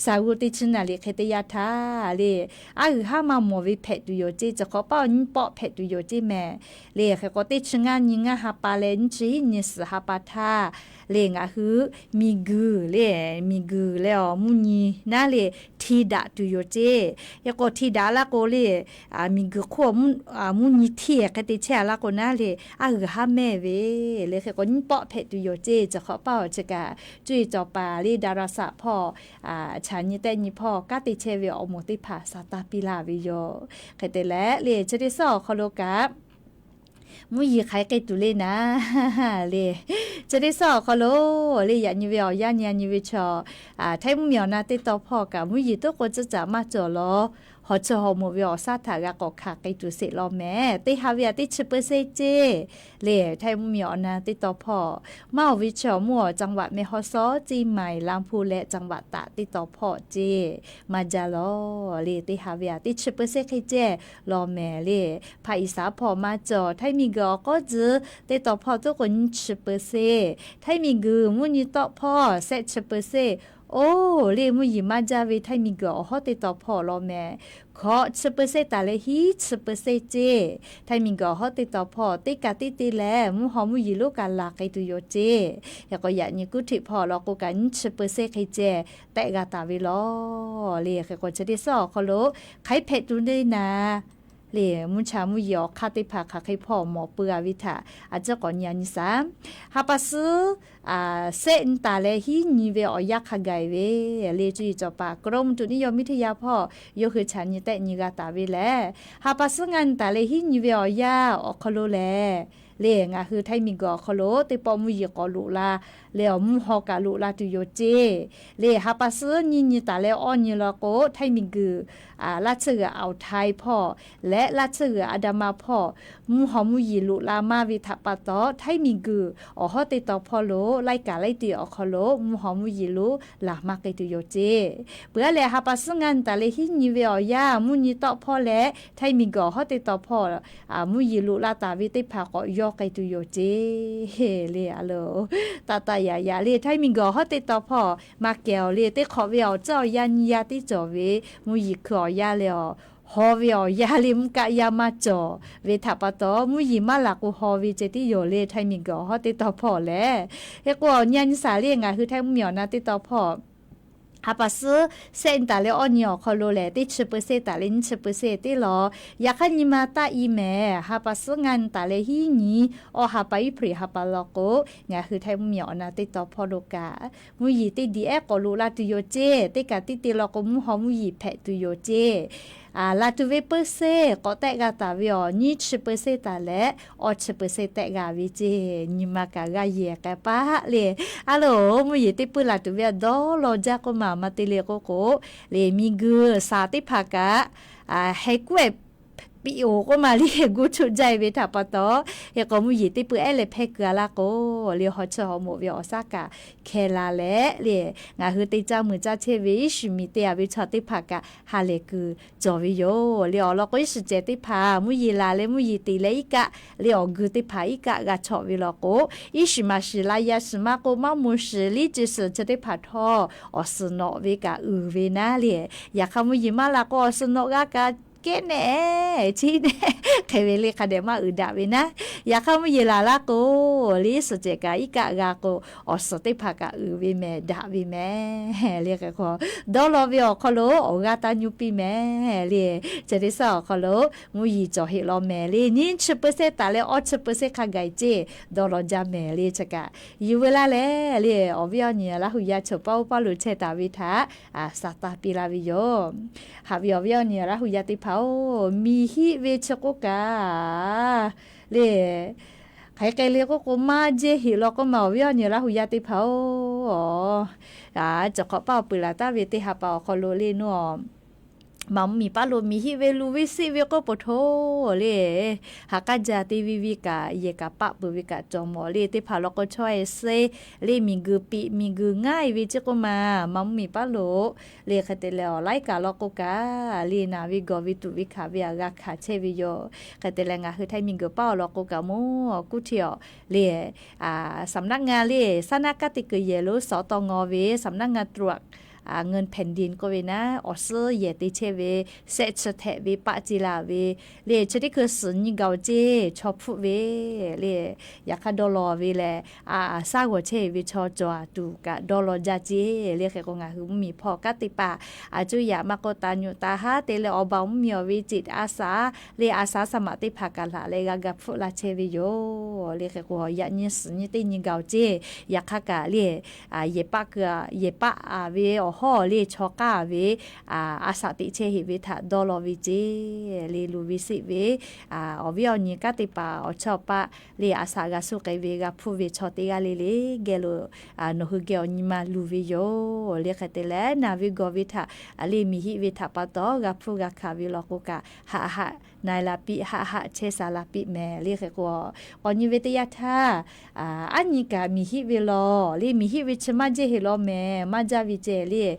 saˍg'uˇ teˇ chi naˍ liꞈ hk'e teˇ yanˇ htaˇ le, aˉ g'uiˬ haˉ maˇ mawˬ ve hpehꞈ tuˬ yoˬ ceˇ, ciˬ hk'awꞈ paˇ awˬ nyiˇ pawˆ hpehꞈ tuˬ yoˬ ceˇ mehˍ. Le hk'e k'o teˇ chi ngaˇ nyi ngaˇ ha pa leh nyiˇ chi hiˉ nyi suhˍ ha pa htaˇ le, ngaˬ hui miˬguiˬ le, miˬguiˬ leh awˬ mvuhˇ nyi naˉ le hti daꞈ tuˬ yoˬ ceˇ. Hk'e k'o hti daꞈ laˇ k'o le, miˬguiˬ hk'oˆ mvuhˇ nyi hti hk'e te chehˇ a laˇ k'o naˉ le, aˉ g'uiˬ haˉ mehˇ ve le. Hk'e k'o nyiˇ pawˆ hpehꞈ tuˬ yoˬ ceˇ, ciˬ hk'awꞈ paˇ awˬ chi kaꞈ cuˇ yiˍ cawˬ paˍ le ดาราศาสตร์ hpawˇ chaꞈ nyi tehˆ nyi hpawˇ kanˉ te chehˇ ve awˬ moˍ teˇ hpaˍ sa taˇ piˇ laˇ ve yoˬ. Hk'e te leh le chi teˇ suhˉ awˬ hk'aw lo kaꞈ mvuhˇ yeˬ hk'aˬ hk'e k'ai tuˬ le naˉ le, chi teˇ suhˉ awˬ hk'aw lo le yaꞈ nyi ve awˬ yanˇ nyi nyi ve chaw Htaiˇ mvuhˇmiˬ awˬ na teˇ taw hpawˇ kaꞈ mvuhˇ yeˬ toˉ k'o tcuhˉ caꞈ maˇ cawˬ lawˬ. hawˬ chi hawˬ moˍ ve awˬ shaˉ htaꞈ g'a k'awꞈ hkanˍ k'ai tuˬ sheˍ law mehˍ. Teˇ ha ve a teˇ chi เปอร์เซ็นต์ ceˇ le. Htaiˇ mvuhˇmiˬ awˬ na teˇ taw hpawˇ maˇ oˬ ve chi awˬ mvuhˇ awˬ จังหวัด แม่ฮ่องสอน เชียงใหม่ ลำพูน leh จังหวัดตาก teˇ taw hpawˇ ceˇ maˇ jaˇ lawˬ le. Teˇ ha ve a teˇ chi เปอร์เซ็นต์ hk'e ceˇ law mehˍ le. Hpaˍ iˍsaˍ hpawˇ maˇ cawˬ. Htaiˇ miˬ guiˬ awˬ k'awˉ tcuh teˇ taw hpawˇ tuˉ k'o nyiˇ chi เปอร์เซ็นต์. Htaiˇ miˬ guiˬ mvuhˇ nyi tawˆ hpawˇ shehˆ chi เปอร์เซ็นต์. Oˇ le, mvuhˇ yeˬ maˇ jaˇ ve Htaiˇ miˬ guiˬ awˬ hawˉ teˇ taw hpawˇ law mehˍ. Hkawꞈ chi เปอร์เซ็นต์ taˍ leh hiˉ chi เปอร์เซ็นต์ ceˇ. Htaiˇ miˬ guiˬ awˬ hawˉ teˇ taw hpawˇ teˇ kaꞈ teˇ te leh mvuhˇ haw mvuhˇ yeˬ lonˉ kaꞈ laˬ k'ai tuˬ yoˬ ceˇ. Hk'e k'o yaꞈ nyi kuˉ htiꞈ hpawˇ law k'o kaꞈ nyiˇ chi เปอร์เซ็นต์ hk'e ceˇ tehˆ g'a taˍ ve lawˬ le. Hk'e k'o chi teˇ suhˉ awˬ hk'aw lo hk'aiˉ hpehꞈ tuˬ teˇ naˍ le, mvuhˇ cha mvuhˇ yeˬ awˬ hk'aˇ teˇ hpaˍ hk'aˬ hk'e hpawˇ mawˬ peuˬ a ve htaꞈ a ciˉ k'awꞈ nyi a nyi shaˍ. Ha pa suhˉ shehˆ nyi taˍ leh hiˉ nyi ve awˬ yanˇ hk'a gaˬ ve le, cuˇ yiˍ cawˬ paˍ กรมอุตุนิยมวิทยา hpawˇ yawˇ hui chaꞈ nyi tehˆ nyi g'a taˍ ve lehˬ, ha pa suhˉ ngaˇ nyi taˍ leh hiˉ nyi ve awˬ yanˇ awˬ hk'aw lo lehˬ le, ngaˬ hui Htaiˇ miˬ guiˬ awˬ hk'aw lo teˇ pawˆ mvuhˇ yeˬ k'awꞈ loꞈ la leh awˬ mvuhˇ haw kaꞈ loꞈ la tuˬ yoˬ ceˇ. Le ha pa suhˉ nyiˇ nyi taˍ leh awˇ nyi law k'o Htaiˇ miˬ guiˬ laˇ tsuhˇ g'uiˬ อ่าวไทย hpawˇ leh laˇ tsuhˇ g'uiˬ อันดามัน hpawˇ mvuhˇ haw mvuhˇ yeˬ loꞈ la maˇ ve htaꞈ pa taw Htaiˇ miˬ guiˬ awˬ hawˉ teˇ taw hpawˇ lo laiˉ kaꞈ laiˉ te awˬ hk'aw lo mvuhˇ haw mvuhˇ yeˬ lonˉ laˬ maˇ k'ai tuˬ yoˬ ceˇ. Peuˬ a leh ha pa suhˉ ngaˇ nyi taˍ leh hiˉ nyi ve awˬ yanˇ mvuhˇ nyi tawˆ hpawˇ leh Htaiˇ miˬ guiˬ awˬ hawˉ teˇ taw hpawˇ mvuhˇ yeˬ loꞈ la taˍ ve teˇ hpaˍ k'awꞈ yawˇ k'ai tuˬ yoˬ ceˇ le. A lo, taˇ taˇ yaꞈ yaꞈ le Htaiˇ miˬ guiˬ awˬ hawˉ teˇ taw hpawˇ maˇ kehˬ awˬ le, teˇ hk'awꞈ ve awˬ tcuhˉ awˬ yanˇ nyi yaˇ tiˉ cawˬ ve mvuhˇ yeˬ hkui awˬ yanˇ leh awˬ haw ve awˬ yanˇ le mvuhˇ kaˆ yaˇ maˇ cawˬ ve htaꞈ pa taw mvuhˇ yeˬ maˇ laˬ k'o haw ve ceh tiˉ yoˬ le Htaiˇ miˬ guiˬ awˬ hawˉ teˇ taw hpawˇ lehˬ. Hk'e k'o awˬ nyi a nyi shaˍ le ngaˬ hui Htaiˇ mvuhˇmiˬ awˬ na teˇ taw hpawˇ ha pa suhˉ shehˆ nyi taˍ leh awˇ nyi awˬ hk'aw lo lehˬ teˇ chi เปอร์เซ็นต์ taˍ leh nyiˇ chi เปอร์เซ็นต์ teˇ law. Yaꞈ hk'aˇ nyi ma taˆ i mehˍ. Ha pa suhˉ ngaˇ nyi taˍ leh hiˉ nyi awˇ ha pa April ha pa law k'o ngaˬ hui Htaiˇ mvuhˇmiˬ awˬ na teˇ taw hpawˇ lo kaꞈ mvuhˇ yeˬ teˇ diˬ ehˉ k'awꞈ loꞈ la tuˬ yoˬ ceˇ. Teˇ kaꞈ teˇ te law k'o mvuhˇ haw mvuhˇ yeˬ hpehꞈ tuˬ yoˬ ceˇ. Laˬ tuˬ ve เปอร์เซ็นต์ k'awꞈ tehˆ g'a taˍ ve awˬ nyiˇ chi เปอร์เซ็นต์ taˍ leh awˇ chi เปอร์เซ็นต์ tehˆ g'a ve ceˇ. Nyi ma kaꞈ g'a yehˬ k'ai paˆ le. A loˬ, mvuhˇ yeˬ teˇ puiˉ laˬ tuˬ ve dawˇ law jaˇ k'oˆ ma maˇ te le k'oˆ k'o le, miˬ guiˬ shaˍ teˇ hpaˍ kaꞈ heh kuˉ ehˍ piꞈ oˬ k'oˆ ma le, gu chuˆ jaˇ e ve htaꞈ pa taw, hk'e k'o mvuhˇ yeˬ teˇ puiˉ ehˉ leh hpehˇ keu a laˇ k'o le, hawˬ chi hawˬ moˍ ve awˬ shaˉ kaꞈ hkeh la leh le, ngaˬ hui te caˇ muiˬ caˇ chehˇ ve iˉ shiˍ miˬ te a ve chaw teˇ hpaˍ kaꞈ ha lehˬ kuiˬ cawˬ ve yoˬ le. Awˬ lawn k'o iˉ shiˍ cehˬ teˇ hpaˍ mvuhˇ yeˬ laˬ leh mvuhˇ yeˬ teꞈ leh iˉ kaˆ le awˬ gu teˇ hpaˍ iˉ kaˆ g'a chawꞈ ve law k'o, iˉ shiˍ maˍ shiˍ la ya shiˍ maˇ k'o maˇ moˍ shiˍ liˇ ce shiˍ chi teˇ hpaˍ htawˇ awˬ suhˍ nawꞈ ve kaꞈ uiˍ ve naˉ le. Yaꞈ hk'aˇ mvuhˇ yeˬ maˇ la k'o awˬ suhˍ nawꞈ g'a kaꞈ kehˉ nehˆ chi nehˆ hk'e ve le hk'a dehꞈ maˇ uiˍ daꞈ ve naˉ. Yaꞈ hk'aˇ mvuhˇ yeˬ laˬ laˇ k'o le, iˉ shiˍ cehˬ kaꞈ iˉ kaˆ g'a k'o awˬ suhˍ teˇ hpaˍ kaꞈ uiˍ ve mehˍ daꞈ ve mehˍ le. Hk'e k'o dawˇ law ve awˬ hk'aw lo awˬ g'aˇ taˇ nyu piˇ mehˍ le. Chi teˇ suhˉ awˬ hk'aw lo mvuhˇ yeˬ cawˬ heˆ law mehˍ le. Nyiˇ chi เปอร์เซ็นต์ taˍ leh awˇ chi เปอร์เซ็นต์ hk'a gaˬ ceˇ dawˇ law jaˇ mehˍ le. Chi kaꞈ yuˬ veu laˇ leh le, awˬ viˉ awˬ nyi Laˇ huˍ yaˇ chaw paˇ oˇ paˇ lo chehˇ taˍ ve htaꞈ a sa taˇ piˇ laˇ ve yoˬ. Haꞈ ve awˬ viˉ awˬ nyi Laˇ huˍ yaˇ teˇ hpaˍ-oˬ, miˬ hiˆ ve chi k'oˆ kaꞈ le, hk'aˬ hk'e le k'oˆ k'o maˇ jehˇ heˆ law k'oˆ ma awˬ viˉ awˬ nyi Laˇ huˍ yaˇ teˇ hpaˍ-oˬ, cawˬ hk'awꞈ paˇ awˬ peuˬ laˬ taˍ ve teˇ ha pa awˬ hk'aw lo le naw, maˍ mvuhˇmiˬ paˇ lo miˬ hiˆ ve lu ve siˆ ve k'oˆ po hto le, ha k'aˉ jaˇ te ve ve kaꞈ yehˬ kaꞈ paˆ peuˬ ve kaꞈ cawˬ mawˬ le. Teˇ hpaˍ law k'o chaw e se le, miˬ guiˬ piꞈ miˬ guiˬ ngaˇ e ve chi k'oˆ ma, maˍ mvuhˇmiˬ paˇ lo le hk'e te leh awˬ laiˉ kaꞈ law k'o kaꞈ le, naˬ ve gawˬ ve tuꞈ ve hkanˍ ve aꞈ g'a hkanˍ chehˇ ve yoˬ. Hk'e te leh ngaˬ hui Htaiˇ miˬ guiˬ paˇ awˬ lawn k'o kaꞈ mawˬ kuˇ htiˇ awˬ le, saˍ naˆ ngaˇ le, saˍ naˆ kaˉ teˇ keu yehˬ lo saˍ tawˇ ngaw ve saˍ naˆ ngaˇ ตรวจเงินแผ่นดิน k'oˆ ve naˉ, awˬ suhˉ yehˬ te chehˇ ve, shehˆ chi htehꞈ ve paˆ ce la ve le, chi teˇ hkui suhˍ nyi gaˬ ceˇ chaw hpfuhˆ ve le. Yaꞈ hk'aˇ dawˇ law ve lehˬ, a, a shaˉ g'awˬ chehˇ ve chaw cawˬ a tuˬ kaꞈ dawˇ law jaˇ ceˇ le. Hk'e k'o ngaˬ hui mvuhˇmiˬ hpawˇ kanˉ teˇ hpaˍ a cuˇ yaꞈ maˇ k'o taˍ nyuꞈ taˍ haˉ te leh awˬ ba mvuhˇmiˬ awˬ ve ceꞈ a shaˍ le, a shaˍ saˍ maꞈ teˇ hpaˍ kaꞈ laˬ leh g'a ga hpfuhˆ la chehˇ ve yoˬ le. Hk'e k'o yaꞈ nyi suhˍ nyi teˇ nyi gaˬ ceˇ. Yaꞈ hk'aˇ kaꞈ le, yehˬ paˆ keu, yehˬ paˆ a ve hawˉ le chaw k'aˇ ve a shaꞈ teꞈ chehˇ heꞈ ve htaꞈ dawˇ law ve ceˇ le, luˬ ve seˆ ve awˬ viˉ awˬ nyi kanˉ teˇ hpaˍ awˬ chawˇ awˬ paˆ le a shaꞈ g'a suh k'ai ve g'a hpuˇ ve chaw teˇ g'aˇ le le geh lo nawˬ hui geh awˬ nyi ma luˬ ve yoˬ le. Hk'e te leh naˬ ve gawˬ ve htaꞈ le miˬ hiˆ ve htaꞈ pa taw g'a hpuˇ g'a hkanˍ ve law k'o kaꞈ, haꞈ haꞈ na e la piˇ, haꞈ haꞈ chehˇ sha la piˇ mehˍ le. Hk'e k'o, k'awꞈ nyi ve teˇ yanˇ htaˇ, aˉ nyi kaꞈ miˬ hiˆ ve law le, miˬ hiˆ ve chi maˇ jehˇ heꞈ law mehˍ, maˇ jaˇ ve ceh le,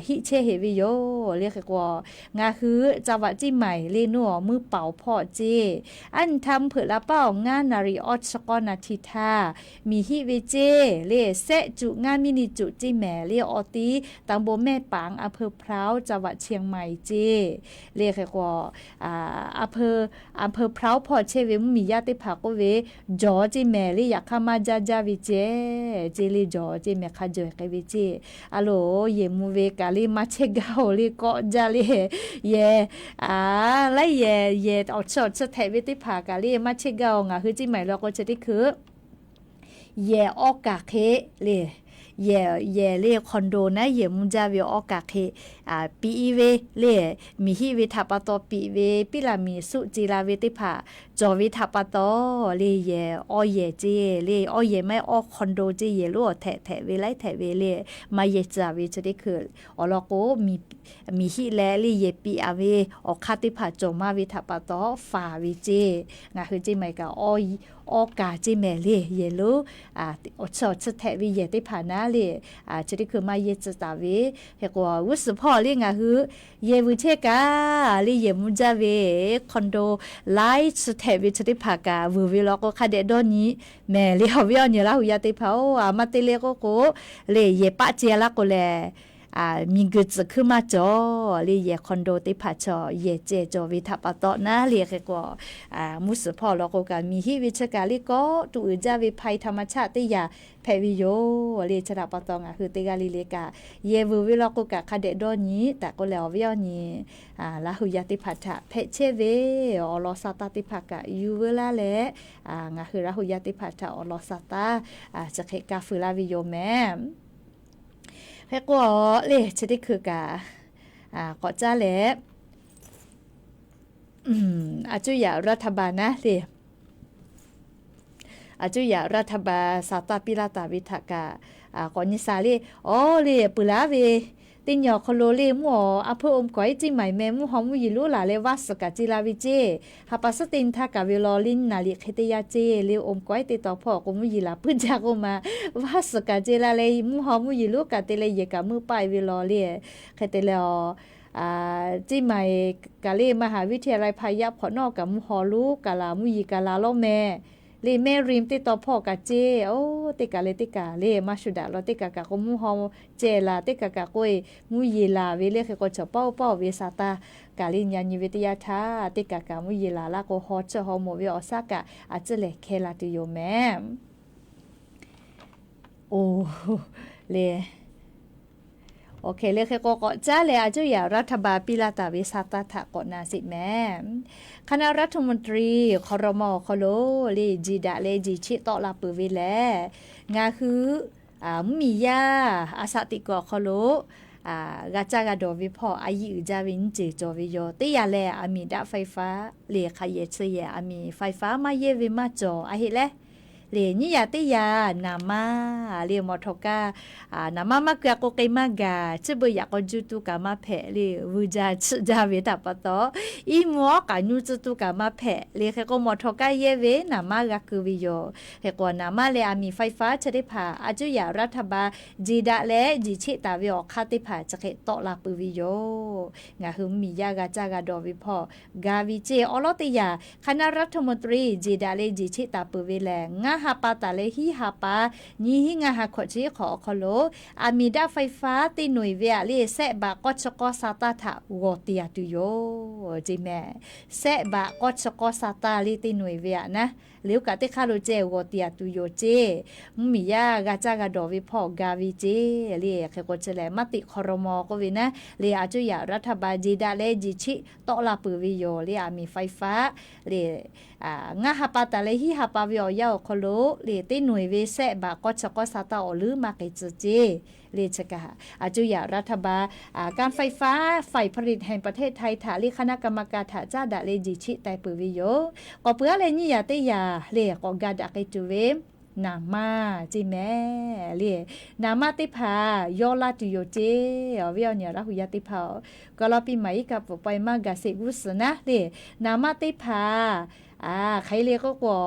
hiˆ chehˇ heꞈ ve yoˬ le. Hk'e k'o, ngaˬ hui จังหวัดเชียงใหม่ le nuˇ awˬ muˇ paoˍ hpawˇ ceˇ, aˉ nyi htaˇ mvuhˇ hpeuꞈ la paˉ awˬ ngaˇ naˍ riˍ awˇ chi k'awˇ naˍ htiˍ htaˇ, miˬ hiˆ ve ceˇ le, sehˆ cuꞈ ngaˇ miˇ ni cuꞈ ceˇ mehˍ le. Awˬ ti ตำบลแม่ป๋าง อำเภอพร้าว จังหวัดเชียงใหม่ ceˇ le. Hk'e k'o, a อำเภอพร้าว hpawˇ chehˇ ve mvuhˇ miˬ yaˇ teˇ hpaˍ k'oˆ ve, jawˬ ceˇ mehˍ le, yaꞈ hk'aˇ maˇ jaˇ jaˇ ve ceh ceˇ le, jawˬ ceˇ mehˍ, hk'a jawˬ e k'ai ve ceˇ. A loˍ, yehˬ mvuh ve kaꞈ le maˇ chehˇ gaˇ oˬ le, kawˆ jaˇ le. Yehˬ, a, laiˉ yehˬ, yehˬ awˬ chi awˬ chi htehꞈ ve teˇ hpaˍ kaꞈ le maˇ chehˇ gaˇ oˬ. Ngaˬ hui ceˇ maiˍ law k'o chi teˇ hkui yehˬ awˇ kaˬ hk'e le, yehˬ, yehˬ le condo naˉ yehˬ mvuh jaˇ ve awˇ kaˬ hk'e piꞈ ve le, miˬ hiˆ ve htaꞈ pa taw piꞈ ve, piˉ laˬ miˬ suˆ ce la ve teˇ hpaˍ cawˬ ve htaꞈ pa taw le, yehˬ awˇ yehˬ ceˇ le, awˇ yehˬ maˇ heˆ awˇ condo ceˇ, yehˬ lonˉ awˬ htehꞈ htehꞈ ve laiˉ htehꞈ ve le, maˇ yehˬ tcuh ve chi teˇ hkui awˬ lawn k'o, miˬ hiˆ leh le yehˬ piꞈ a ve awˬ hk'aˇ teˇ hpaˍ cawˬ maˇ ve htaꞈ pa taw faˍ ve ceˇ. Ngaˬ hui ceˇ maiˍ kaꞈ awˇ kaˬ ceˇ mehˍ le, yehˬ lonˉ awˬ chi awˬ chi htehꞈ ve yehˬ teˇ hpaˍ naˉ le, chi teˇ hkui maˇ yehˬ tcuh taˍ ve. Hk'e k'o, g'uˇ suhˍ hpawˇ le ngaˬ hui yehˬ vuiˬ chehˇ kaꞈ le yehˬ mvuh jaˇ ve condo laiˉ chi htehꞈ ve chi teˇ hpaˍ kaꞈ vuiˬ ve law k'o hk'a dehꞈ dawˇ nyi mehˍ le. Awˬ viˉ awˬ nyi Laˇ huˍ yaˇ teˇ hpaˍ oˬ, a maˇ te le k'oˆ k'o le, yehˬ paˆ ce laˇ k'o lehˬ, miˬ guiˬ tcuhˍ hkuiˉ maˇ cawˬ le. Yehˬ condo teˇ hpaˍ chaw yehˬ ceh cawˬ ve htaꞈ pa taw naˉ le. Hk'e k'o, mvuhˇ suhˍ hpawˇ law k'o kaꞈ miˬ hiˆ ve chi kaꞈ le kawˆ tuꞈ uiˍ jaˇ ve ภัยธรรมชาติ teˇ yanˇ hpehꞈ ve yoˬ le. Chi htaꞈ pa taw ngaˬ hui teˇ g'aˇ le le kaꞈ yehˬ vuiˬ ve law k'o kaꞈ hk'a dehꞈ dawˇ nyi taˍ k'oˆ leh, awˬ viˉ awˬ nyi Laˇ huˍ yaˇ teˇ hpaˍ htaꞈ hpehꞈ chehˇ ve awˬ lawn sa taˇ teˇ hpaˍ kaꞈ yuˬ veu laˇ leh, ngaˬ hui Laˇ huˍ yaˇ teˇ hpaˍ htaꞈ awˬ lawn sa taˇ chi hk'e ka fuiˍ laˇ ve yoˬ mehˍ. Hk'e k'o le chi teˇ hkui kaꞈ k'awꞈ caˉ leh, a cuˇ yaꞈ รัฐบาล naˉ le, a cuˇ yaꞈ รัฐบาล sa taˇ piˇ laˇ taˍ ve htaꞈ kaꞈ k'awꞈ nyi sha le. Awˬ le peuˬ laˇ ve teˇ nyi awˬ hk'aw lo le mvuhˇ awˬ a hpuiˇ อมก๋อย ceˇ maiˍ mehˍ, mvuhˇ haw mvuhˇ yeˬ lonˉ laˬ leh vaˇ suhˍ kaꞈ ce la ve ceˇ. Ha pa suhˉ teˇ nyi htaˇ kaꞈ ve law le, naˍ liꞈ hk'e teˇ yanˇ ceˇ le, อมก๋อย teˇ taw hpawˇ k'o mvuhˇ yeˬ laˬ puiˉ jaˇ k'oˆ ma, vaˇ suhˍ kaꞈ ce la leh mvuhˇ haw mvuhˇ yeˬ lonˉ kaꞈ te leh yehˬ kaꞈ meuˆ paˆ e ve law le. Hk'e te leh, ceˇ maiˍ kaꞈ le มหาวิทยาลัย พายัพ hk'awꞈ nawˉ kaꞈ mvuhˇ haw lonˉ kaꞈ laˬ, mvuhˇ yeˬ kaꞈ laˬ lawˉ mehˍ. Le แม่ริม teˇ taw hpawˇ kaꞈ ceˇ, oˬ teˇ kaˬ leh teˇ kaˬ le maˇ shu daꞈ law, teˇ kaˬ kaꞈ k'o mvuhˇ haw ceh laˬ, teˇ kaˬ kaꞈ k'o e mvuhˇ yeˬ laˬ ve le. Hk'e k'o chaw paw paw ve sa taˇ kaꞈ le nyi nyi ve teˇ yanˇ htaˇ, teˇ kaˬ kaꞈ mvuhˇ yeˬ laˬ laˇ k'o haw tsuhˇ haw mawˬ ve awˬ shaˉ kaꞈ a tcuhˇ lehˬ hkeh la tuˬ yoˬ mehˍ. Oˬ le, awˬ hkeh le hk'e k'o k'awꞈ caˉ leh a cuˇ yaꞈ รัฐบาล piˇ laˇ taˍ ve sa taˇ htaꞈ k'awꞈ na sheˍ mehˍ. คณะรัฐมนตรี ครม. awˬ hk'aw lo le jeˬ daꞈ leh jeˬ cheˆ tawˆ la peuˬ ve lehˬ, ngaˬ hui mvuhˇ miˬ yaˇ a shaꞈ teꞈ kuiˬ awˬ hk'aw lo g'a caˇ g'a dawˬ ve hpawˇ a yiˇ uiˍ jaˇ ve nyiˇ ceuˬ cawˬ ve yoˬ. Teˇ yanˇ lehˬ อากาศไฟฟ้า le hk'a yehˬ chi yehˬ อากาศไฟฟ้า maˇ yehˇ ve maˇ cawˬ a heˆ leh, le nyiˇ yanˇ teˇ yanˇ naˍ maˇ le mawˬ htawꞈ kaˇ naˍ maˇ maˇ keu a k'o k'ai maˇ gaˬ, chi beuꞈ yaꞈ k'aw juˇ tuˇ kaꞈ maˇ hpehꞈ le, vuiˬ jaˇ tsuhꞈ jaˇ ve htaꞈ pa taw, iˉ mvuh awˉ k'aꞈ nyuˇ tcuhˇ tuˇ kaꞈ maˇ hpehꞈ le. Hk'e k'o mawˬ htawꞈ kaˇ yehˇ ve naˍ maˇ g'a keu ve yoˬ. Hk'e k'o naˍ maˇ leh อากาศไฟฟ้า chi teˇ hpaˍ a cuˇ yaꞈ รัฐบาล jeˬ daꞈ leh jeˬ cheˆ taˍ ve awˬ hk'aˇ teˇ hpaˍ chi hk'e tawˆ la peuˬ ve yoˬ. Ngaˬ hui mvuhˇ miˬ yaˇ g'a caˇ g'a dawˬ ve hpawˇ ga ve ceˇ. Awˬ lawn teˇ yanˇ คณะรัฐมนตรี jeˬ daꞈ leh jeˬ cheˆ taˍ peuˬ ve lehˬ, ngaˇ ha pa taˍ leh hiˉ ha pa, nyiˇ hinˉ ngaˇ ha hkawꞈ chi hk'awꞈ awˬ hk'aw lo อากาศไฟฟ้า teˇ noꞈ e ve aꞈ le sehˆ baꞈ k'awˇ chi k'awˇ sa taˇ htaꞈ g'awˬ te a tuˬ yoˬ ceˇ mehˍ. Sehˆ baꞈ k'awˇ chi k'awˇ sa taˇ le teˇ noꞈ e ve aꞈ naˉ, le oˇ kaꞈ teˇ hk'aˇ lo ceh g'awˬ te a tuˬ yoˬ ceˇ. Mvuhˇ miˬ yaˇ g'a caˇ g'a dawˬ ve hpawˇ ga ve ceˇ le. Hk'e k'o chi lehˬ maˇ teꞈ ครม. k'oˆ ve naˉ le, a cuˇ yaꞈ รัฐบาล jeˬ daꞈ leh jeˬ cheˆ tawˆ la peuˬ ve yoˬ le. อากาศไฟฟ้า le ngaˇ ha pa taˍ leh hiˉ ha pa ve awˬ yanˇ awˬ hk'aw lo le teˇ noeˬ ve sehˆ baꞈ k'awˇ chi k'awˇ sa taˇ awˬ leuˉ maˇ k'ai tcuh ceˇ le. Chi kaꞈ อาจจะ รัฐบาล การไฟฟ้า ฝ่ายผลิตแห่งประเทศไทย htaꞈ le คณะกรรมการ htaꞈ caˉ daꞈ le jeˬ chiˆ taiˍ peuˬ ve yoˬ. K'awꞈ peuˬ aˉ leh nyiˇ yaꞈ teˇ yaꞈ le k'awꞈ ga daꞈ k'ai tuˬ ve naˍ manˇ ceˇ mehˍ le. Naˍ manˇ teˇ hpaˍ yawˇ laˇ tuˬ yoˬ ceˇ. Awˬ viˉ awˬ nyi Laˇ hu yaˇ teˇ hpaˍ-oˬ, กอลปีใหม่ iˉ kaˆ pfuhˍ pawehˇ maˇ gaˬ sheˍ g'uˇ suhˍ naˉ le, naˍ manˇ teˇ hpaˍ hk'aˬ hk'e le k'oˆ k'o,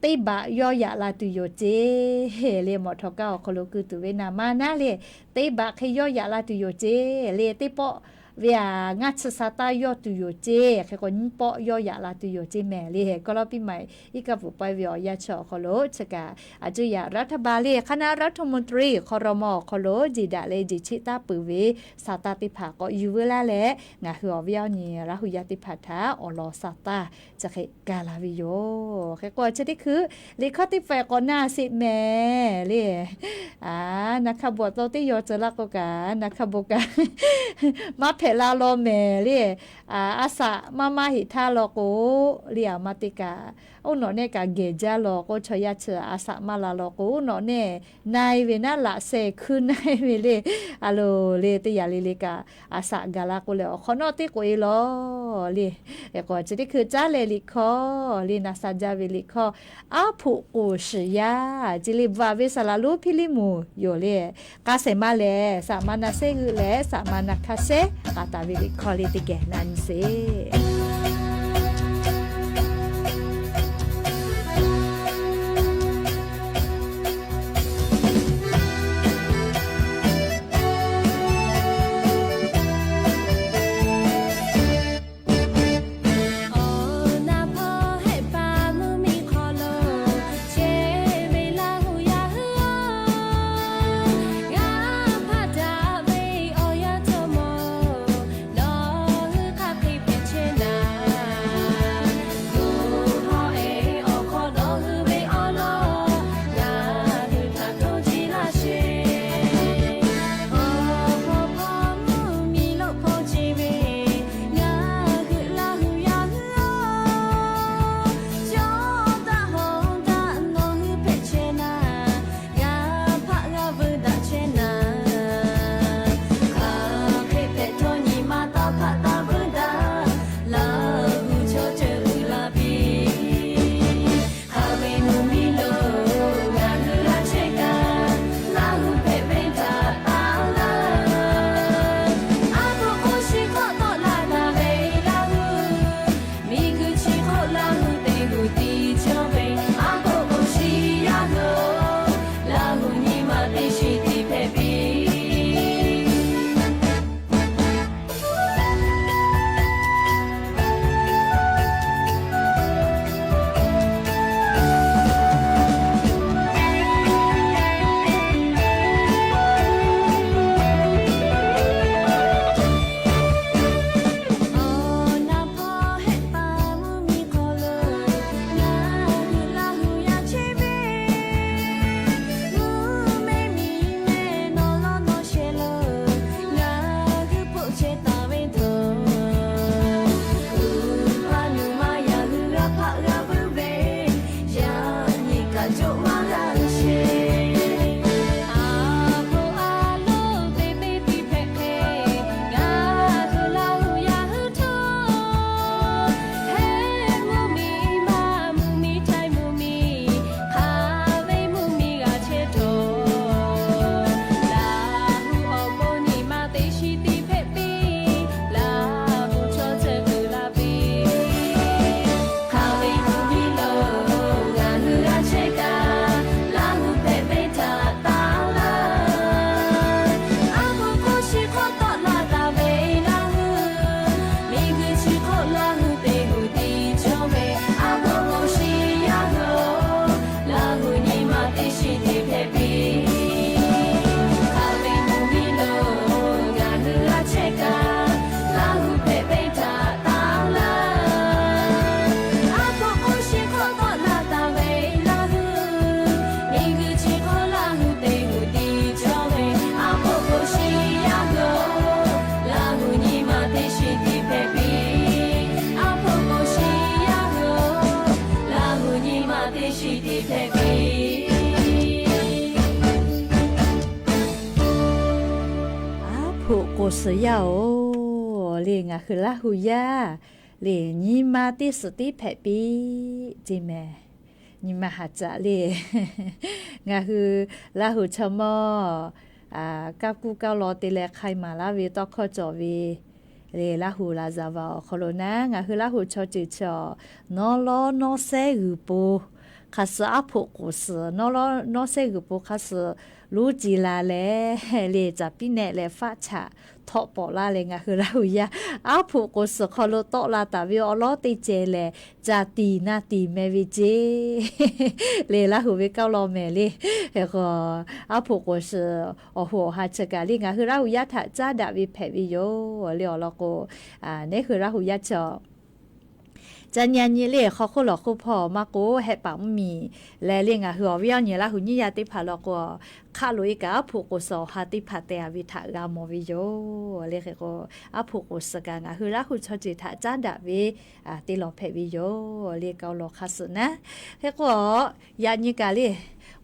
teˇ baꞈ yawˇ yaꞈ la tuˬ yoˬ ceˇ le. Mawꞈ htawꞈ kaˇ awˬ hk'aw lo keu tuˬ ve naˍ manˇ naˉ le, teˇ baꞈ hk'e yawˇ yaꞈ la tuˬ yoˬ ceˇ le. Teˇ pawˆ ve aꞈ ngaˇ chi sa taˇ yawˇ tuˬ yoˬ ceˇ. Hk'e k'o nyiˇ pawˆ yawˇ yaꞈ la tuˬ yoˬ ceˇ mehˍ le. กอลปีใหม่ iˉ kaˆ pfuhˍ pawehˇ ve awˬ yanˇ chi awˬ hk'aw lo chi kaꞈ อาจจะ รัฐบาล le คณะรัฐมนตรี ครม. awˬ hk'aw lo jeˬ daꞈ leh jeˬ chiˆ taˇ peuˬ ve sa taˇ teˇ hpaˍ k'awꞈ yuˬ veu laˇ leh, ngaˬ hui awˬ viˉ awˬ nyi Laˇ hu yaˇ teˇ hpaˍ htaꞈ awˬ lawn sa taˇ chi hk'e gaˬ la ve yoˬ. Hk'e k'o chi teˇ hkui liꞈ hkawˇ teˇ hpaˍ k'awꞈ na sheˍ mehˍ le. Naˍ hkaˇ bon taw teˇ yaw ceh laˇ k'o kaꞈ, naˍ hkaˇ bon kaꞈ maˇ hpehꞈ la law mehˍ le. A shaꞈ maˇ maˇ heꞈ htaˇ law k'o le, aˬ ma te kaꞈ oˇ nawꞈ nehˆ kaꞈ gehˬ jaˇ law k'o, chaw yaˇ chi a shaꞈ maˇ la law k'o, oˇ nawꞈ nehˆ na-e ve naˉ laꞈ sheh hkui na-e ve le. A loˬ le, teˇ yaꞈ le le kaꞈ a shaꞈ gaˬ la k'o lehˬ, awˬ hk'awꞈ nawˉ teˇ k'oꞈ-e law le. K'o chi teˇ hkui caˉ leh liꞈ hkawˇ le, na sha jaˇ ve liꞈ hkawˇ, aˉ hpoꞈ k'oˍ shiˍ yaˇ ceˇ le. Bvuhꞈ ve saˍ laˍ lonˉ Hpiˇliˇmuˍ yoˬ le. K'a shehˍ ma lehˬ, saꞈ ma na shehˉ g'euˆ leh saꞈ ma na hk'a shehˉ k'a taˍ ve liꞈ hkawˇ le teˇ geh na nyi sheˍ. Suhˍ yaˇ-oˬ, le ngaˬ hui Laˇ hu yaˇ le, nyi ma teˇ suhˍ tiˉ hpehꞈ piˇ ce mehˍ. Nyi ma haˍ caꞈ le. Ngaˬ hui Laˇ hu chaw mawˇ kaˇ kuˇ kaˇ law te leh hk'ai maˍ laˇ ve tawˇ hkawˇ cawˬ ve le, Laˇ hu laˍ zaˍ vaˬ awˬ hk'aw lo naˉ, ngaˬ hui Laˇ hu chaw ceuˬ chaw nawˉ lawˉ nawˉ sehˉ g'uiˬ po hk'a suh aˉ hpoꞈ k'oˍ suhˍ, nawˉ lawˉ nawˉ sehˉ g'uiˬ po hk'a suh luˉ ci la leh, le caˍ piˉ nehˆ leh faˆ chaꞈ htawˆ pawꞈ laˇ leh, ngaˬ hui Laˇ hu yaˇ aˉ hpoꞈ k'oˍ suhˍ hk'aw lo tawˆ la taˍ ve awˬ lawˉ teˇ ceh lehˬ, caˍ tiˍ na tiˍ meh ve ce le, Laˇ hu ve kaˇ law mehˍ le. Hk'e k'o, aˉ hpoꞈ k'oˍ suhˍ awˬ hoꞈ awˬ ha chi kaꞈ le ngaˬ hui Laˇ hu yaˇ htaꞈ caˉ daꞈ ve hpehꞈ ve yoˬ le. Awˬ lawn k'o, neˉ hui Laˇ hu yaˇ chaw ca nyi a nyi le, hk'aw hk'oˆ lawˬ hk'oˆ hpawˇ maˇ k'oˆ, hehˆ paˍ mvuhˇ miˬ leh le ngaˬ hui awˬ viˉ awˬ nyi Laˇ hu nyiˇ yaˇ teˇ hpaˍ law k'o, hk'aˆ lo iˉ kaꞈ aˉ hpoꞈ k'oˍ suhˍ awˬ ha teˇ hpaˍ te a ve htaꞈ g'a mawˬ ve yoˬ le. Hk'e k'o, aˉ hpoꞈ k'oˍ suhˍ kaꞈ ngaˬ hui Laˇ hu chaw ceuˬ htaꞈ caˉ daꞈ ve teˇ lawˬ hpehꞈ ve yoˬ le, kaˇ law hk'a suhˍ naˉ. Hk'e k'o, yaꞈ nyi kaꞈ le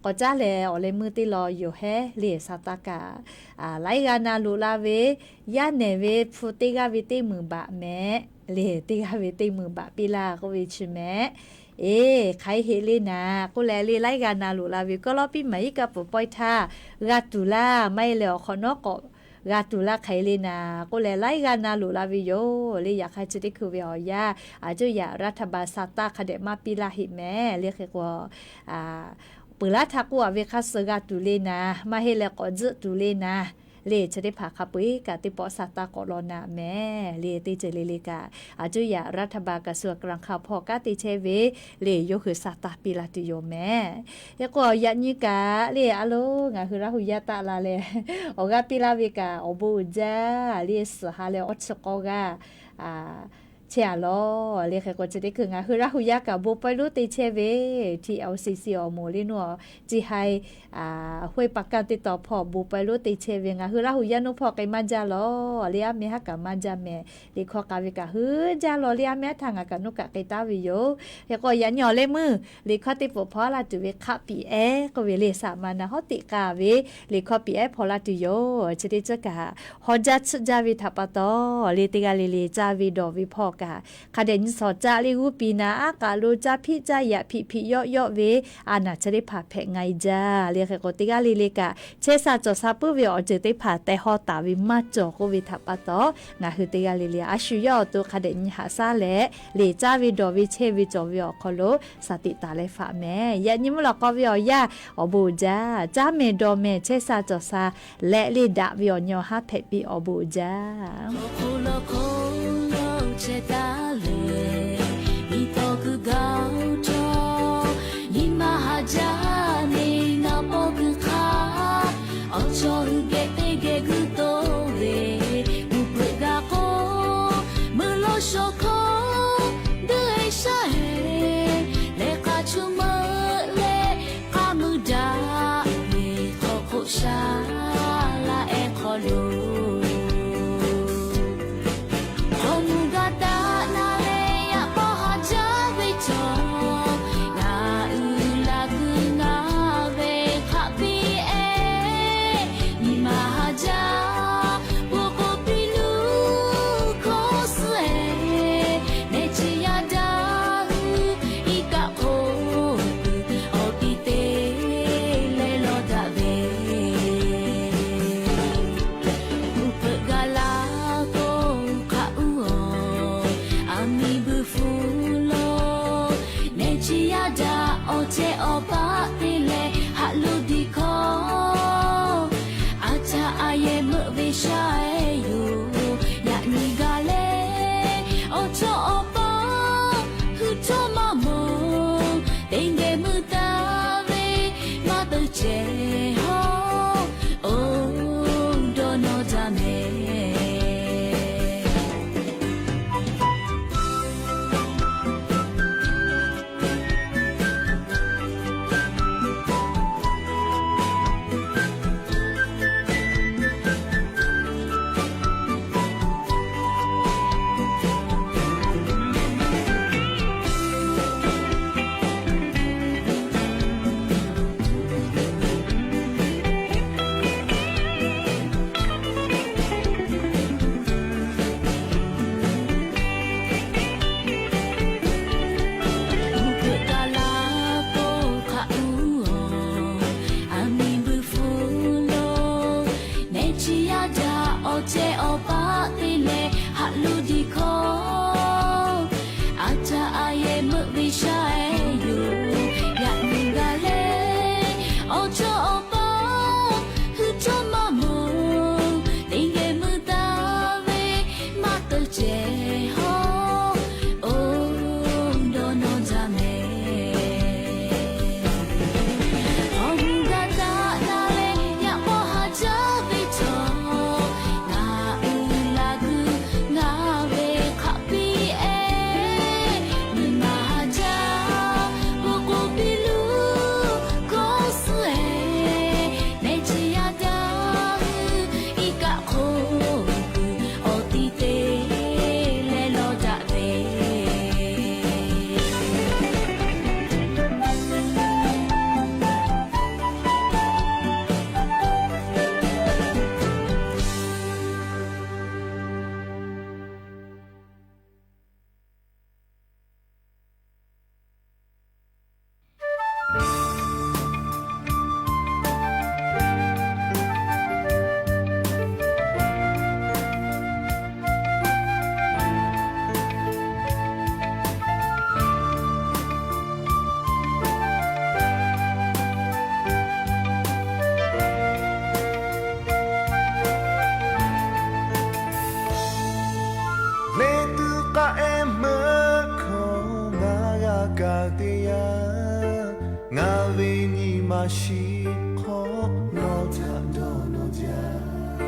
k'awꞈ caˉ leh awˬ leh meuˇ teˇ law yoˬ hehˉ le, Saˍtanˍ kaꞈ laiˉ g'aˇ na loꞈ la ve, yaˇ nehˬ ve hpu teˇ g'aˇ ve teˇ meunˍ baꞈ mehˍ le, teˇ g'aˇ ve teˇ meunˍ baꞈ piˇ laˇ k'oˆ ve chi mehˍ. Eˬ, hk'aˬ hk'e heˆ le naˍ k'oˆ leh le, laiˉ g'aˇ na loꞈ la ve kawˇ lawˉ piˇ maˍ iˉ kaˆ pfuhˍ pawehˇ htaˇ g'a tuˬ laˇ, maˇ heˆ leh awˬ hk'awꞈ nawˉ k'awꞈ g'a tuˬ laˇ hk'aˬ hk'e le naˍ k'oˆ leh, laiˉ g'aˇ na loꞈ la ve yoˬ le. Yaꞈ hk'aˇ chi teˇ hkui ve awˬ yanˇ, aˬ cuˇ yaꞈ raˇ htaˇ ba Saˍtanˍ hk'a dehꞈ maˇ piˇ laˇ heˆ mehˍ le. Hk'e k'o, peuˬ laˇ htaˇ k'oˆ a ve hk'a suh g'a tuˬ le naˍ, maˇ heˆ leh k'awꞈ tzuhˆ tuˬ le naˍ le. Chi teˇ hpaˍ hk'a peu eˬ kaꞈ teˇ pawˆ Saˍtanˍ k'awꞈ law naˍ mehˍ le. Teˇ ceuˬ le le kaꞈ, aˬ cuˇ yaꞈ raˇ htaˇ ba kaꞈ suh kaˍ laˬ hk'a hpawˇ kanˉ te chehˇ ve le, yawˇ hui Saˍtanˍ piˇ la tuˬ yoˬ mehˍ. Hk'e k'o, yaꞈ nyi kaꞈ le a loˬ, ngaˬ hui Laˇ hu yaˇ taˆ la leh awˬ g'aˇ piˇ laˇ ve kaꞈ awˬ bon uiˍ jaˇ le, suhˍ ha leh awˇ chi k'awˇ g'aˇ chehˇ a lawˬ le. Hk'e k'o, chi teˇ hkui ngaˬ hui Laˇ hu yaˇ kaꞈ bon pawehˇ lonˉ te chehˇ ve, TLCC awˬ moˍ le naˉ, chi haiˬ hoˆ pa kaˇ teˇ taw hpawˇ bon pawehˇ lonˉ te chehˇ ve ngaˬ hui Laˇ hu yaˇ naˉ hpawˇ k'ai maˇ jaˇ lawˬ le, aˉ meh haˉ kaꞈ maˇ jaˇ mehˍ. Liꞈ hkawˇ k'a ve kaꞈ hui jaˇ lawˬ le, aˉ meh haˉ htaˇ ngaˬ kaꞈ naˉ kaꞈ k'ai taˍ ve yoˬ. Hk'e k'o, yaꞈ nyi awˬ leh meuˇ liꞈ hkawˇ teˇ pfuhˍ hpawˇ laˇ tuˬ ve hk'aˆ piˍ ehˉ k'oˆ ve le, saˍ ma na hawˉ teꞈ k'a ve liꞈ hkawˇ piˍ ehˉ hpawˇ laˇ tuˬ yoˬ. Chi teˇ ceuˬ kaꞈ hawˉ jaˇ tsuhˆ jaˇ ve htaꞈ pa taw le, teˇ g'aˇ le le caˇ ve dawˬ ve hpawˇ kaꞈ hk'a dehꞈ nyi shawˍ caˇ le g'uˇ piˍ naˍ, aˉ k'aꞈ lo caˇ hpiˆ caˇ yaꞈ hpiꞈ hpiꞈ yawˆ yawˆ ve a naˬ chi teˇ hpaˍ hpehꞈ nga e jaˇ le. Hk'e k'o, teˇ g'aˇ le le kaꞈ chehˇ sha cawˬ sha puiˉ ve awˬ ceuˬ teˇ hpaˍ teh haw taˍ ve maˇ cawˬ k'oˆ ve htaꞈ pa taw, ngaˬ hui teˇ g'aˇ le le a shu yawˇ awˬ to hk'a dehꞈ nyi haꞈ shaˉ leh, le caˇ ve dawˬ ve chehˇ ve cawˬ ve awˬ hk'aw lo shaˍ tiꞈ taˍ leh faꞈ mehˍ. Yaꞈ nyi mvuhˇ lawꞈ k'aw ve awˬ yanˇ awˬ bon uiˍ jaˇ, caˇ mehˍ dawˬ mehˍ chehˇ sha cawˬ sha leh le daꞈ ve awˬ nyi awˬ haˉ hpehꞈ piˇ awˬ bon uiˍ jaˇ. Awˬ hk'aw lo hk'aw lo chehˇ taˍ le, iˉ tawˇ kuiˬ gaˬ cawˬ, nyi ma haꞈ jaˇ neˬ ngaˬ pawˇ kuiˬ hk'aˇ, awˬ chaw hui geh teˇ geh guˇ tawˆ ve, mvuhˇ hpeuꞈ g'a k'o, meuˇ lawˇ shawˍ hkawˇ deuˇ e shaˉ heˍ leh k'a chu meuꞈ leh k'a meuˇ daꞈ ve hk'aw hk'oˆ shaˉ laˇ ehˉ hk'aw lo hk'aw mvuh gaˇ taˆ na leh yaꞈ pawˇ haꞈ jaˇ ve cawˬ, ngaˬ uiˍ laˬ kuiˬ ngaˬ ve hk'aˆ piˇ ehˉ, nyi ma haꞈ jaˇ, bon k'o piˇ luˬ hkawˇ suh ehˉ, nehˬ chi yaˇ daꞈ hui iˉ kaˆ hk'oˆ kuiˬ awˬ piˇ te leh lawˇ daꞈ ve, mvuhˇ hpeuꞈ gaˬ la k'o hk'aˆ uˉ awˬ, aˬ miˍ buiˇ hpu lo, nehˬ chi yaˇ daꞈ awˬ cehˇ awˬ paˆ te leh haꞈ lo diˬ hkawˇ, a caˇ a yehˬ meuˆ ve shaˉ ehˉ yoˬ. Yaꞈ nyi gaˬ leh awˬ chawˇ awˬ paˆ hui htawˇ maˇ mawˬ, teˇ geh meuˇ taˍ ve maˇ teuˬ cehˬ hawˉ, oˇ dawˇ nawˇ jaˇ mehˍ. g'a teˇ yanˇ, ngaˬ ve nyi ma shiˍ hk'awꞈ nawˬ htaꞈ dawˇ nawˬ jaˇ.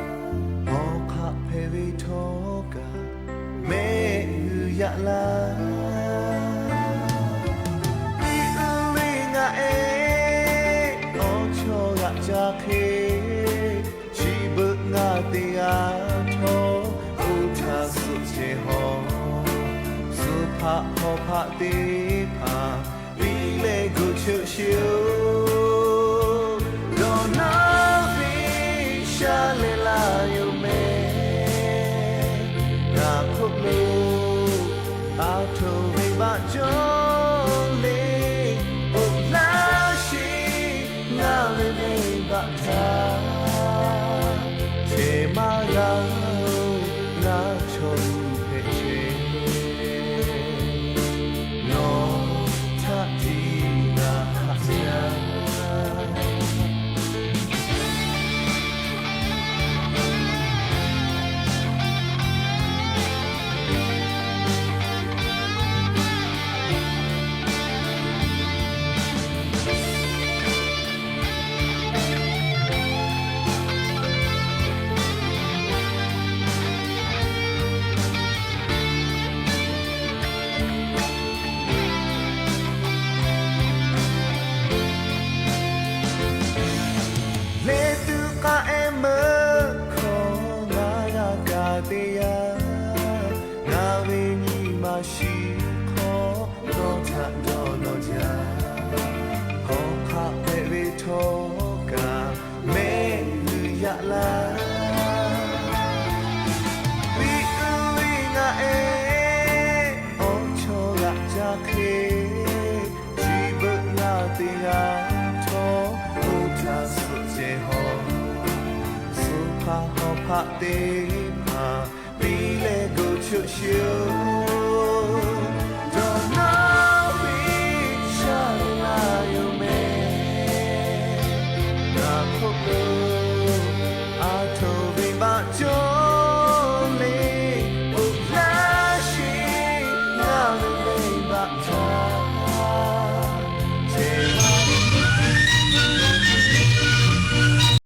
Awˬ hk'aˆ hpehꞈ ve htawˇ kaꞈ mehˆ g'uiˬ yaꞈ laˇ. Piˇ uˉ ve ngaˬ ehˉ, awˬ chawˇ g'aꞈ ca hk'e, chi beuꞈ ngaˬ teˇ g'aˇ htawˇ, oˇ htaˇ suhˆ cehˬ hawˬ, suhˍ hpaˆ hk'aw hpaˆ teˇ hpaˍ piˇ leh gu cheuˆ sheˍ oˬ. Dawˬ nawˉ ve sha leh laˇ yoˬ mehˍ. Ngaˬ hk'oˆ lo a htoꞈ ve baˆ cawˇ le, oˇ laˇ sheˍ ngaˬ ve venˇ baˆ htaꞈ chehˇ maˇ g'a oˬ. Ngaˬ chaw uˉ hpehꞈ chehˇ, nawˬ htaꞈ tiˉ g'a haꞈ jaˇ. Leh tuꞈ k'aˆ ehˉ meuˆ hkawˇ ngaˬ g'a kaꞈ teˇ yanˇ, ngaˬ ve nyi ma shiˍ hk'awꞈ nawˬ htaꞈ dawˇ nawˬ jaˇ. Awˬ hk'aˆ hpehꞈ ve htawˇ kaꞈ mehˆ g'uiˬ yaꞈ laˇ. Piˇ uˉ ve ngaˬ ehˉ, awˬ chawˇ g'aꞈ ca hk'e, chi beuꞈ ngaˬ teˇ g'aˇ htawˇ, oˇ htaˇ suhˆ cehˬ hawˬ, suhˍ hpaˆ hk'aw hpaˆ teˇ hpaˍ piˇ leh gu cheuˆ sheˍ oˬ. Dawˬ nawˉ ve sha leh laˇ yoˬ mehˍ. Ngaˬ hk'oˆ lo a htoꞈ ve baˆ